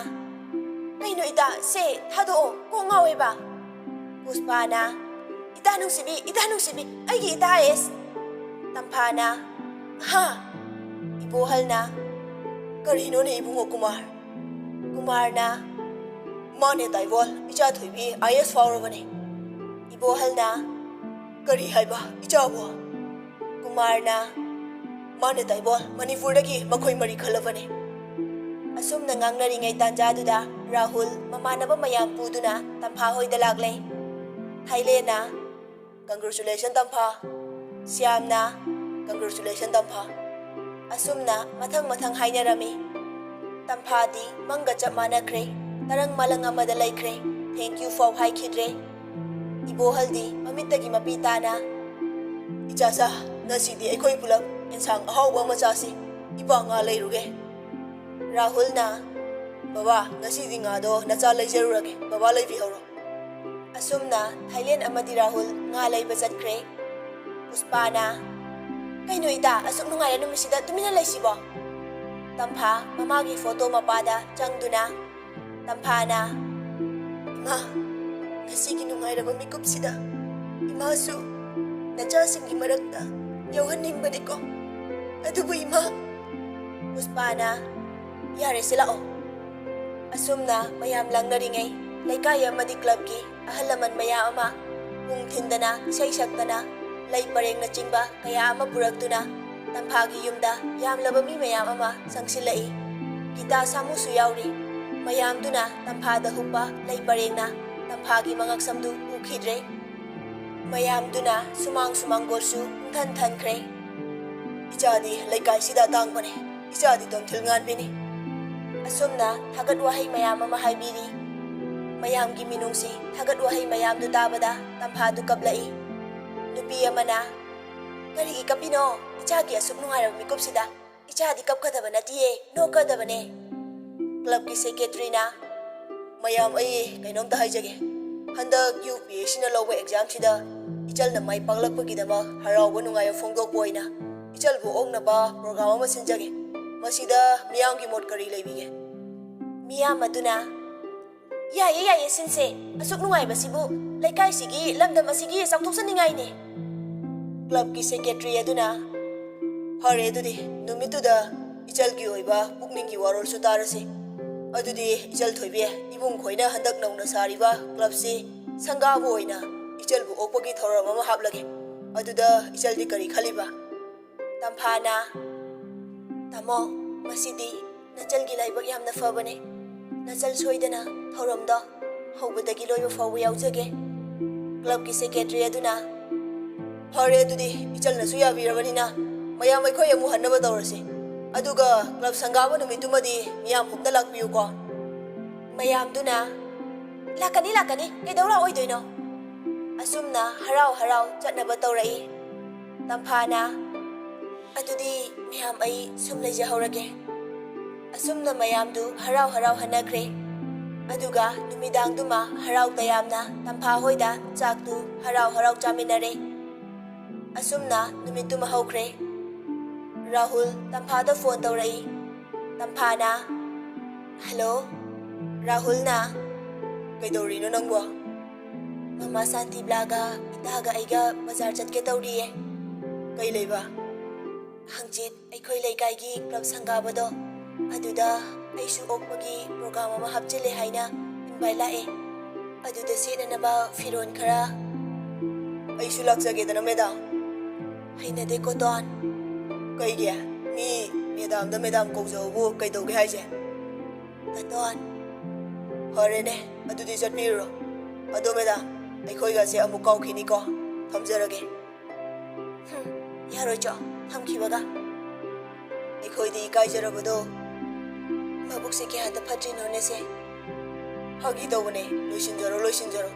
"ꯀꯩꯅꯣ ꯏꯇꯥ, ꯁꯦ ꯊꯥꯗꯣꯛꯑꯣ, ꯀꯣꯛ ꯉꯥꯎꯋꯦꯕ!" ꯄꯨꯁꯄꯥꯅ, "ꯏꯇꯥ ꯅꯨꯡꯁꯤꯕꯤ, ꯏꯇꯥ ꯅꯨꯡꯁꯤꯕꯤ, ꯑꯩꯒꯤ ꯏꯇꯥ ꯑꯦꯁ!" ꯇꯝꯐꯥꯅ, "ꯍꯥ?" ꯏꯕꯣꯍꯜꯅ, "ꯀꯔꯤꯅꯣꯅꯦ ꯏꯕꯨꯡꯉꯣ ꯀꯨꯃꯥꯔ?" ꯀꯨꯃꯥꯔꯅ, "ꯃꯥꯅꯦ ꯇꯥꯏꯕꯣꯜ, ꯏꯆꯥ ꯊꯣꯏꯕꯤ ꯑꯥꯏ ꯑꯦꯁ ꯐꯥꯎꯔꯕꯅꯦ꯫" ꯏꯕꯣꯍꯜꯅ, "ꯀꯔꯤ ꯍꯥꯏꯕ ꯏꯆꯥꯕꯣ?" ꯀꯨꯃꯥꯔꯅ, "ꯃꯥꯅꯦ ꯇꯥꯏꯕꯣꯜ, ꯃꯅꯤꯄꯨꯔꯗꯒꯤ ꯃꯈꯣꯏ ꯃꯔꯤ ꯈꯜꯂꯕꯅꯦ꯫" ꯑꯁꯨꯝꯅ ꯉꯥꯡꯅꯔꯤꯉꯩ ꯇꯥꯟꯖꯥꯗꯨꯗ ꯔꯥꯍꯨꯜ ꯃꯃꯥꯟꯅꯕ ꯃꯌꯥꯝ ꯄꯨꯗꯨꯅ ꯇꯝꯐꯥ ꯍꯣꯏꯗ ꯂꯥꯛꯂꯦ꯫ ꯊꯥꯏꯂꯦꯟꯅ, "Congratulation ꯇꯝꯐꯥ꯫" ꯁ꯭ꯌꯥꯝꯅ, "Congratulation ꯇꯝꯐꯥ꯫" ꯑꯁꯨꯝꯅ ꯃꯊꯪ ꯃꯊꯪ ꯍꯥꯏꯅꯔꯝꯃꯤ꯫ ꯇꯝꯐꯥꯗꯤ ꯃꯪꯒ ꯆꯞ ꯃꯥꯟꯅꯈ꯭ꯔꯦ꯫ ꯇꯔꯪ ꯃꯂꯪ ꯑꯃꯗ ꯂꯩꯈ꯭ꯔꯦ꯫ "Thank you" ꯐꯥꯎ ꯍꯥꯏꯈꯤꯗ꯭ꯔꯦ꯫ ꯏꯕꯣꯍꯜꯗꯤ ꯃꯃꯤꯠꯇꯒꯤ ꯃꯄꯤ ꯇꯥꯅ, "ꯏꯆꯥꯁꯥ, ꯉꯁꯤꯗꯤ ꯑꯩꯈꯣꯏ ꯄꯨꯂꯞ ꯑꯦꯟꯁꯥꯡ ꯑꯍꯥꯎꯕ ꯑꯃ ꯆꯥꯁꯤ꯫ ꯏꯄꯥ ꯉꯥ ꯂꯩꯔꯨꯒꯦ꯫" ꯔꯥꯍꯨꯜꯅ, "ꯕꯕꯥ, ꯉꯁꯤꯗꯤ ꯉꯥꯗꯣ ꯅꯆꯥ ꯂꯩꯖꯔꯨꯔꯒꯦ, ꯕꯕꯥ ꯂꯩꯕꯤꯍꯧꯔꯣ꯫" ꯑꯁꯨꯝꯅ ꯊꯥꯏꯂꯦꯟ ꯑꯃꯗꯤ ꯔꯥꯍꯨꯜ ꯉꯥ ꯂꯩꯕ ꯆꯠꯈ꯭ꯔꯦ꯫ ꯄꯨꯁꯄꯥꯅ, "ꯀꯩꯅꯣ ꯏꯇꯥ, ꯑꯁꯨꯛ ꯅꯨꯡꯉꯥꯏꯔ ꯅꯨꯃꯤꯠꯁꯤꯗ ꯇꯨꯃꯤꯟꯅ ꯂꯩꯁꯤꯕꯣ?" ꯇꯝꯐꯥ ꯃꯃꯥꯒꯤ ꯐꯣꯇꯣ ꯃꯄꯥꯗ ꯆꯪꯗꯨꯅ, ꯇꯝꯐꯥꯅ, "ꯏꯃꯥ, ꯉꯁꯤꯒꯤ ꯅꯨꯡꯉꯥꯏꯔꯕ ꯃꯤꯀꯨꯞꯁꯤꯗ ꯏꯃꯥꯁꯨ ꯅꯆꯥꯁꯤꯡꯒꯤ ꯃꯔꯛꯇ ꯌꯥꯎꯍꯟꯅꯤꯡꯕꯅꯤꯀꯣ꯫ ꯑꯗꯨꯕꯨ ꯏꯃꯥ," ꯄꯨꯁꯄꯥꯅ, ꯌꯥꯔꯦꯁꯦ, ꯂꯥꯛꯑꯣ꯫ ꯑꯁꯨꯝꯅ ꯃꯌꯥꯝ ꯂꯥꯡꯅꯔꯤꯉꯩ, ꯂꯩꯀꯥꯏ ꯑꯃꯗꯤ ꯀ꯭ꯂꯕꯀꯤ ꯑꯍꯜ ꯂꯃꯟ ꯃꯌꯥꯝ ꯑꯃ ꯄꯨꯡ ꯊꯤꯟꯗꯅ, ꯏꯁꯩ ꯁꯛꯇꯅ, ꯂꯩ ꯄꯔꯦꯡꯅꯆꯤꯡꯕ ꯀꯌꯥ ꯑꯃ ꯄꯨꯔꯛꯇꯨꯅ ꯇꯝꯐꯥꯒꯤ ꯌꯨꯝꯗ ꯌꯥꯝꯂꯕ ꯃꯤ ꯃꯌꯥꯝ ꯑꯃ ꯆꯪꯁꯤꯜꯂꯛꯏ꯫ ꯒꯤꯇꯥ ꯁꯥꯃꯨꯁꯨ ꯌꯥꯎꯔꯤ꯫ ꯃꯌꯥꯝꯗꯨꯅ ꯇꯝꯐꯥꯗ ꯍꯨꯛꯄ ꯂꯩ ꯄꯔꯦꯡꯅ ꯇꯝꯐꯥꯒꯤ ꯃꯉꯛꯁꯝꯗꯨ ꯎꯈꯤꯗ꯭ꯔꯦ꯫ ꯃꯌꯥꯝꯗꯨꯅ ꯁꯨꯃꯥꯡ ꯁꯨꯃꯥꯡꯒꯣꯜꯁꯨ ꯄꯨꯡꯊꯟ ꯊꯟꯈ꯭ꯔꯦ꯫ "ꯏꯆꯥꯗꯤ ꯂꯩꯀꯥꯏꯁꯤꯗ ꯑꯇꯥꯡꯕꯅꯤ, ꯏꯆꯥꯗꯤ ꯇꯣꯟꯊꯤꯜ ꯉꯥꯟꯕꯤꯅꯤ"꯫ ꯑꯁꯨꯝꯅ ꯊꯥꯒꯠ ꯋꯥꯍꯩ ꯃꯌꯥꯝ ꯑꯃ ꯍꯥꯏꯕꯤꯔꯤ꯫ ꯃꯌꯥꯝꯒꯤ ꯃꯤꯅꯨꯡꯁꯤ ꯊꯥꯒꯠ ꯋꯥꯍꯩ ꯃꯌꯥꯝꯗꯨ ꯇꯥꯕꯗ ꯇꯝꯐꯥꯗꯨ ꯀꯞꯂꯛꯏ꯫ ꯅꯨꯄꯤ ꯑꯃꯅ, "ꯀꯔꯤꯒꯤ ꯀꯞꯄꯤꯅꯣ? ꯏꯆꯥꯒꯤ ꯑꯁꯨꯛ ꯅꯨꯡꯉꯥꯏꯔꯕ ꯃꯤꯀꯨꯞꯁꯤꯗ ꯏꯆꯥꯗꯤ ꯀꯞꯀꯗꯕ ꯅꯠꯇꯤꯌꯦ, ꯅꯣꯛꯀꯗꯕꯅꯦ"꯫ ꯀ꯭ꯂꯕꯀꯤ ꯁꯦꯀ꯭ꯔꯦꯇꯔꯤꯅ, "ꯃꯌꯥꯝ, ꯑꯩ ꯀꯩꯅꯣꯝꯇ ꯍꯥꯏꯖꯒꯦ꯫ ꯍꯟꯗꯛ ꯌꯨ ꯄꯤ ꯑꯦꯁ ꯁꯤꯅ ꯂꯧꯕ ꯑꯦꯛꯖꯥꯝꯁꯤꯗ ꯏꯆꯜꯅ ꯃꯥꯏ ꯄꯥꯛꯂꯛꯄꯒꯤꯗꯃꯛ ꯍꯔꯥꯎꯕ ꯅꯨꯡꯉꯥꯏꯕ ꯐꯣꯡꯗꯣꯛꯄ ꯑꯣꯏꯅ ꯏꯆꯜꯕꯨ ꯑꯣꯛꯅꯕ ꯄ꯭ꯔꯣꯒ꯭ꯔꯥꯝ ꯑꯃ ꯁꯤꯟꯖꯒꯦ꯫ ꯃꯁꯤꯗ ꯃꯤꯌꯥꯝꯒꯤ ꯃꯣꯠ ꯀꯔꯤ ꯂꯩꯕꯤꯒꯦ?" ꯃꯤꯌꯥꯝ ꯑꯗꯨꯅ, "ꯌꯥꯏꯌꯦ, ꯌꯥꯏꯌꯦ, ꯁꯤꯟꯁꯦ꯫ ꯑꯁꯨꯛ ꯅꯨꯡꯉꯥꯏꯕꯁꯤꯕꯨ ꯂꯩꯀꯥꯏꯁꯤꯒꯤ, ꯂꯝꯗꯝ ꯑꯁꯤꯒꯤ ꯆꯥꯎꯊꯣꯛꯆꯅꯤꯡꯉꯥꯏꯅꯦ"꯫ ꯀ꯭ꯂꯕꯀꯤ ꯁꯦꯀ꯭ꯔꯦꯇꯔꯤ ꯑꯗꯨꯅ, "ꯐꯔꯦ, ꯑꯗꯨꯗꯤ ꯅꯨꯃꯤꯠꯇꯨꯗ ꯏꯆꯜꯒꯤ ꯑꯣꯏꯕ ꯄꯨꯛꯅꯤꯡꯒꯤ ꯋꯥꯔꯣꯜꯁꯨ ꯇꯥꯔꯁꯤ꯫ ꯑꯗꯨꯗꯤ ꯏꯆꯜ ꯊꯣꯏꯕꯤ, ꯏꯕꯨꯡ ꯈꯣꯏꯅ ꯍꯟꯗꯛ ꯅꯧꯅ ꯁꯥꯔꯤꯕ ꯀ꯭ꯂꯕꯁꯤ ꯁꯪꯒꯥꯕ ꯑꯣꯏꯅ ꯏꯆꯜꯕꯨ ꯑꯣꯛꯄꯒꯤ ꯊꯧꯔꯝ ꯑꯃ ꯍꯥꯞꯂꯒꯦ꯫ ꯑꯗꯨꯗ ꯏꯆꯜꯗꯤ ꯀꯔꯤ ꯈꯜꯂꯤꯕ?" ꯇꯝꯐꯥꯅ, "ꯇꯥꯃꯣ, ꯃꯁꯤꯗꯤ ꯅꯆꯜꯒꯤ ꯂꯥꯏꯕꯛ ꯌꯥꯝꯅ ꯐꯕꯅꯦ꯫ ꯅꯆꯜ ꯁꯣꯏꯗꯅ ꯊꯧꯔꯝꯗꯣ ꯍꯧꯕꯗꯒꯤ ꯂꯣꯏꯕ ꯐꯥꯎꯕ ꯌꯥꯎꯖꯒꯦ"꯫ ꯀ꯭ꯂꯕꯀꯤ ꯁꯦꯀ꯭ꯔꯦꯇꯔꯤ ꯑꯗꯨꯅ, "ꯐꯔꯦ, ꯑꯗꯨꯗꯤ ꯏꯆꯜꯅꯁꯨ ꯌꯥꯕꯤꯔꯕꯅꯤꯅ ꯃꯌꯥꯝ ꯑꯩꯈꯣꯏ ꯑꯃꯨꯛ ꯍꯟꯅꯕ ꯇꯧꯔꯁꯤ꯫ ꯑꯗꯨꯒ ꯀ꯭ꯂꯕ ꯁꯪꯒꯥꯕ ꯅꯨꯃꯤꯠꯇꯨꯃꯗꯤ ꯃꯤꯌꯥꯝ ꯄꯨꯝꯅ ꯂꯥꯛꯄꯤꯌꯨꯀꯣ"꯫ ꯃꯌꯥꯝꯗꯨꯅ, "ꯂꯥꯛꯀꯅꯤ, ꯂꯥꯛꯀꯅꯤ, ꯀꯩꯗꯧ ꯂꯥꯛꯑꯣꯏꯗꯣꯏꯅꯣ?" ꯑꯁꯨꯝꯅ ꯍꯔꯥꯎ ꯍꯔꯥꯎ ꯆꯠꯅꯕ ꯇꯧꯔꯛꯏ꯫ ꯇꯝꯐꯥꯅ, "ꯑꯗꯨꯗꯤ ꯃꯌꯥꯝ, ꯑꯩ ꯁꯨꯝ ꯂꯩꯖꯍꯧꯔꯒꯦ"꯫ ꯑꯁꯨꯝꯅ ꯃꯌꯥꯝꯗꯨ ꯍꯔꯥꯎ ꯍꯔꯥꯎ ꯍꯟꯅꯈ꯭ꯔꯦ꯫ ꯑꯗꯨꯒ ꯅꯨꯃꯤꯗꯥꯡꯗꯨꯃ ꯍꯔꯥꯎ ꯇꯌꯥꯝꯅ ꯇꯝꯐꯥ ꯍꯣꯏꯗ ꯆꯥꯛꯇꯨ ꯍꯔꯥꯎ ꯍꯔꯥꯎ ꯆꯥꯃꯤꯟꯅꯔꯦ꯫ ꯑꯁꯨꯝꯅ ꯅꯨꯃꯤꯠꯇꯨꯃ ꯍꯧꯈ꯭ꯔꯦ꯫ ꯔꯥꯍꯨꯜ ꯇꯝꯐꯥꯗ ꯐꯣꯟ ꯇꯧꯔꯛꯏ꯫ ꯇꯝꯐꯥꯅ, "ꯍꯜꯂꯣ"꯫ ꯔꯥꯍꯨꯜꯅ, "ꯀꯩꯗꯧꯔꯤꯅꯣ ꯅꯪꯕꯣ?" "ꯃꯃꯥ ꯁꯥꯟꯇꯤꯕ꯭ꯂꯥꯒ ꯏꯇꯥꯒ ꯑꯩꯒ ꯕꯖꯥꯔ ꯆꯠꯀꯦ ꯇꯧꯔꯤꯌꯦ"꯫ "ꯀꯩ ꯂꯩꯕ?" "ꯍꯪꯆꯤꯠ ꯑꯩꯈꯣꯏ ꯂꯩꯀꯥꯏꯒꯤ ꯀ꯭ꯂꯕ ꯁꯪꯒꯥꯕꯗꯣ, ꯑꯗꯨꯗ ꯑꯩꯁꯨ ꯑꯣꯛꯄꯒꯤ ꯄ꯭ꯔꯣꯒ꯭ꯔꯥꯝ ꯑꯃ ꯍꯥꯞꯆꯤꯜꯂꯦ ꯍꯥꯏꯅ ꯏꯟꯚꯥꯏꯠ ꯂꯥꯛꯑꯦ꯫ ꯑꯗꯨꯗ ꯁꯦꯠꯅꯅꯕ ꯐꯤꯔꯣꯜ ꯈꯔ꯫ ꯑꯩꯁꯨ ꯂꯥꯛꯆꯒꯦꯗꯅ, ꯃꯦꯗꯥꯝ꯫ ꯍꯩꯅꯗꯦꯀꯣ, ꯇꯣꯟ꯫ ꯀꯩꯒꯤ? ꯃꯤ ꯃꯦꯗꯥꯝꯗ ꯃꯦꯗꯥꯝ ꯀꯧꯖꯕꯕꯨ ꯀꯩꯗꯧꯒꯦ ꯍꯥꯏꯁꯦ? ꯇꯇꯣꯟ꯫ ꯐꯔꯦꯅꯦ, ꯑꯗꯨꯗꯤ ꯆꯠꯄꯤꯔꯨꯔꯣ꯫ ꯑꯗꯣ ꯃꯦꯗꯥꯝ, ꯑꯩꯈꯣꯏꯒꯁꯦ ꯑꯃꯨꯛ ꯀꯥꯎꯈꯤꯅꯤꯀꯣ꯫ ꯊꯝꯖꯔꯒꯦ꯫ ꯍꯨꯝ, ꯌꯥꯔꯣꯏ ꯆꯣ, ꯊꯝꯈꯤꯕꯒ꯫ ꯑꯩꯈꯣꯏꯗꯤ ꯏꯀꯥꯏꯖꯔꯕꯗꯣ꯫ ꯃꯕꯨꯛꯁꯦ ꯀꯌꯥꯗ ꯐꯠꯇ꯭ꯔꯤꯅꯣꯅꯦ ꯁꯦ꯫ ꯐꯥꯒꯤ ꯇꯧꯕꯅꯦ, ꯂꯣꯏꯁꯤꯟꯖꯔꯣ, ꯂꯣꯏꯁꯤꯟꯖꯔꯣ꯫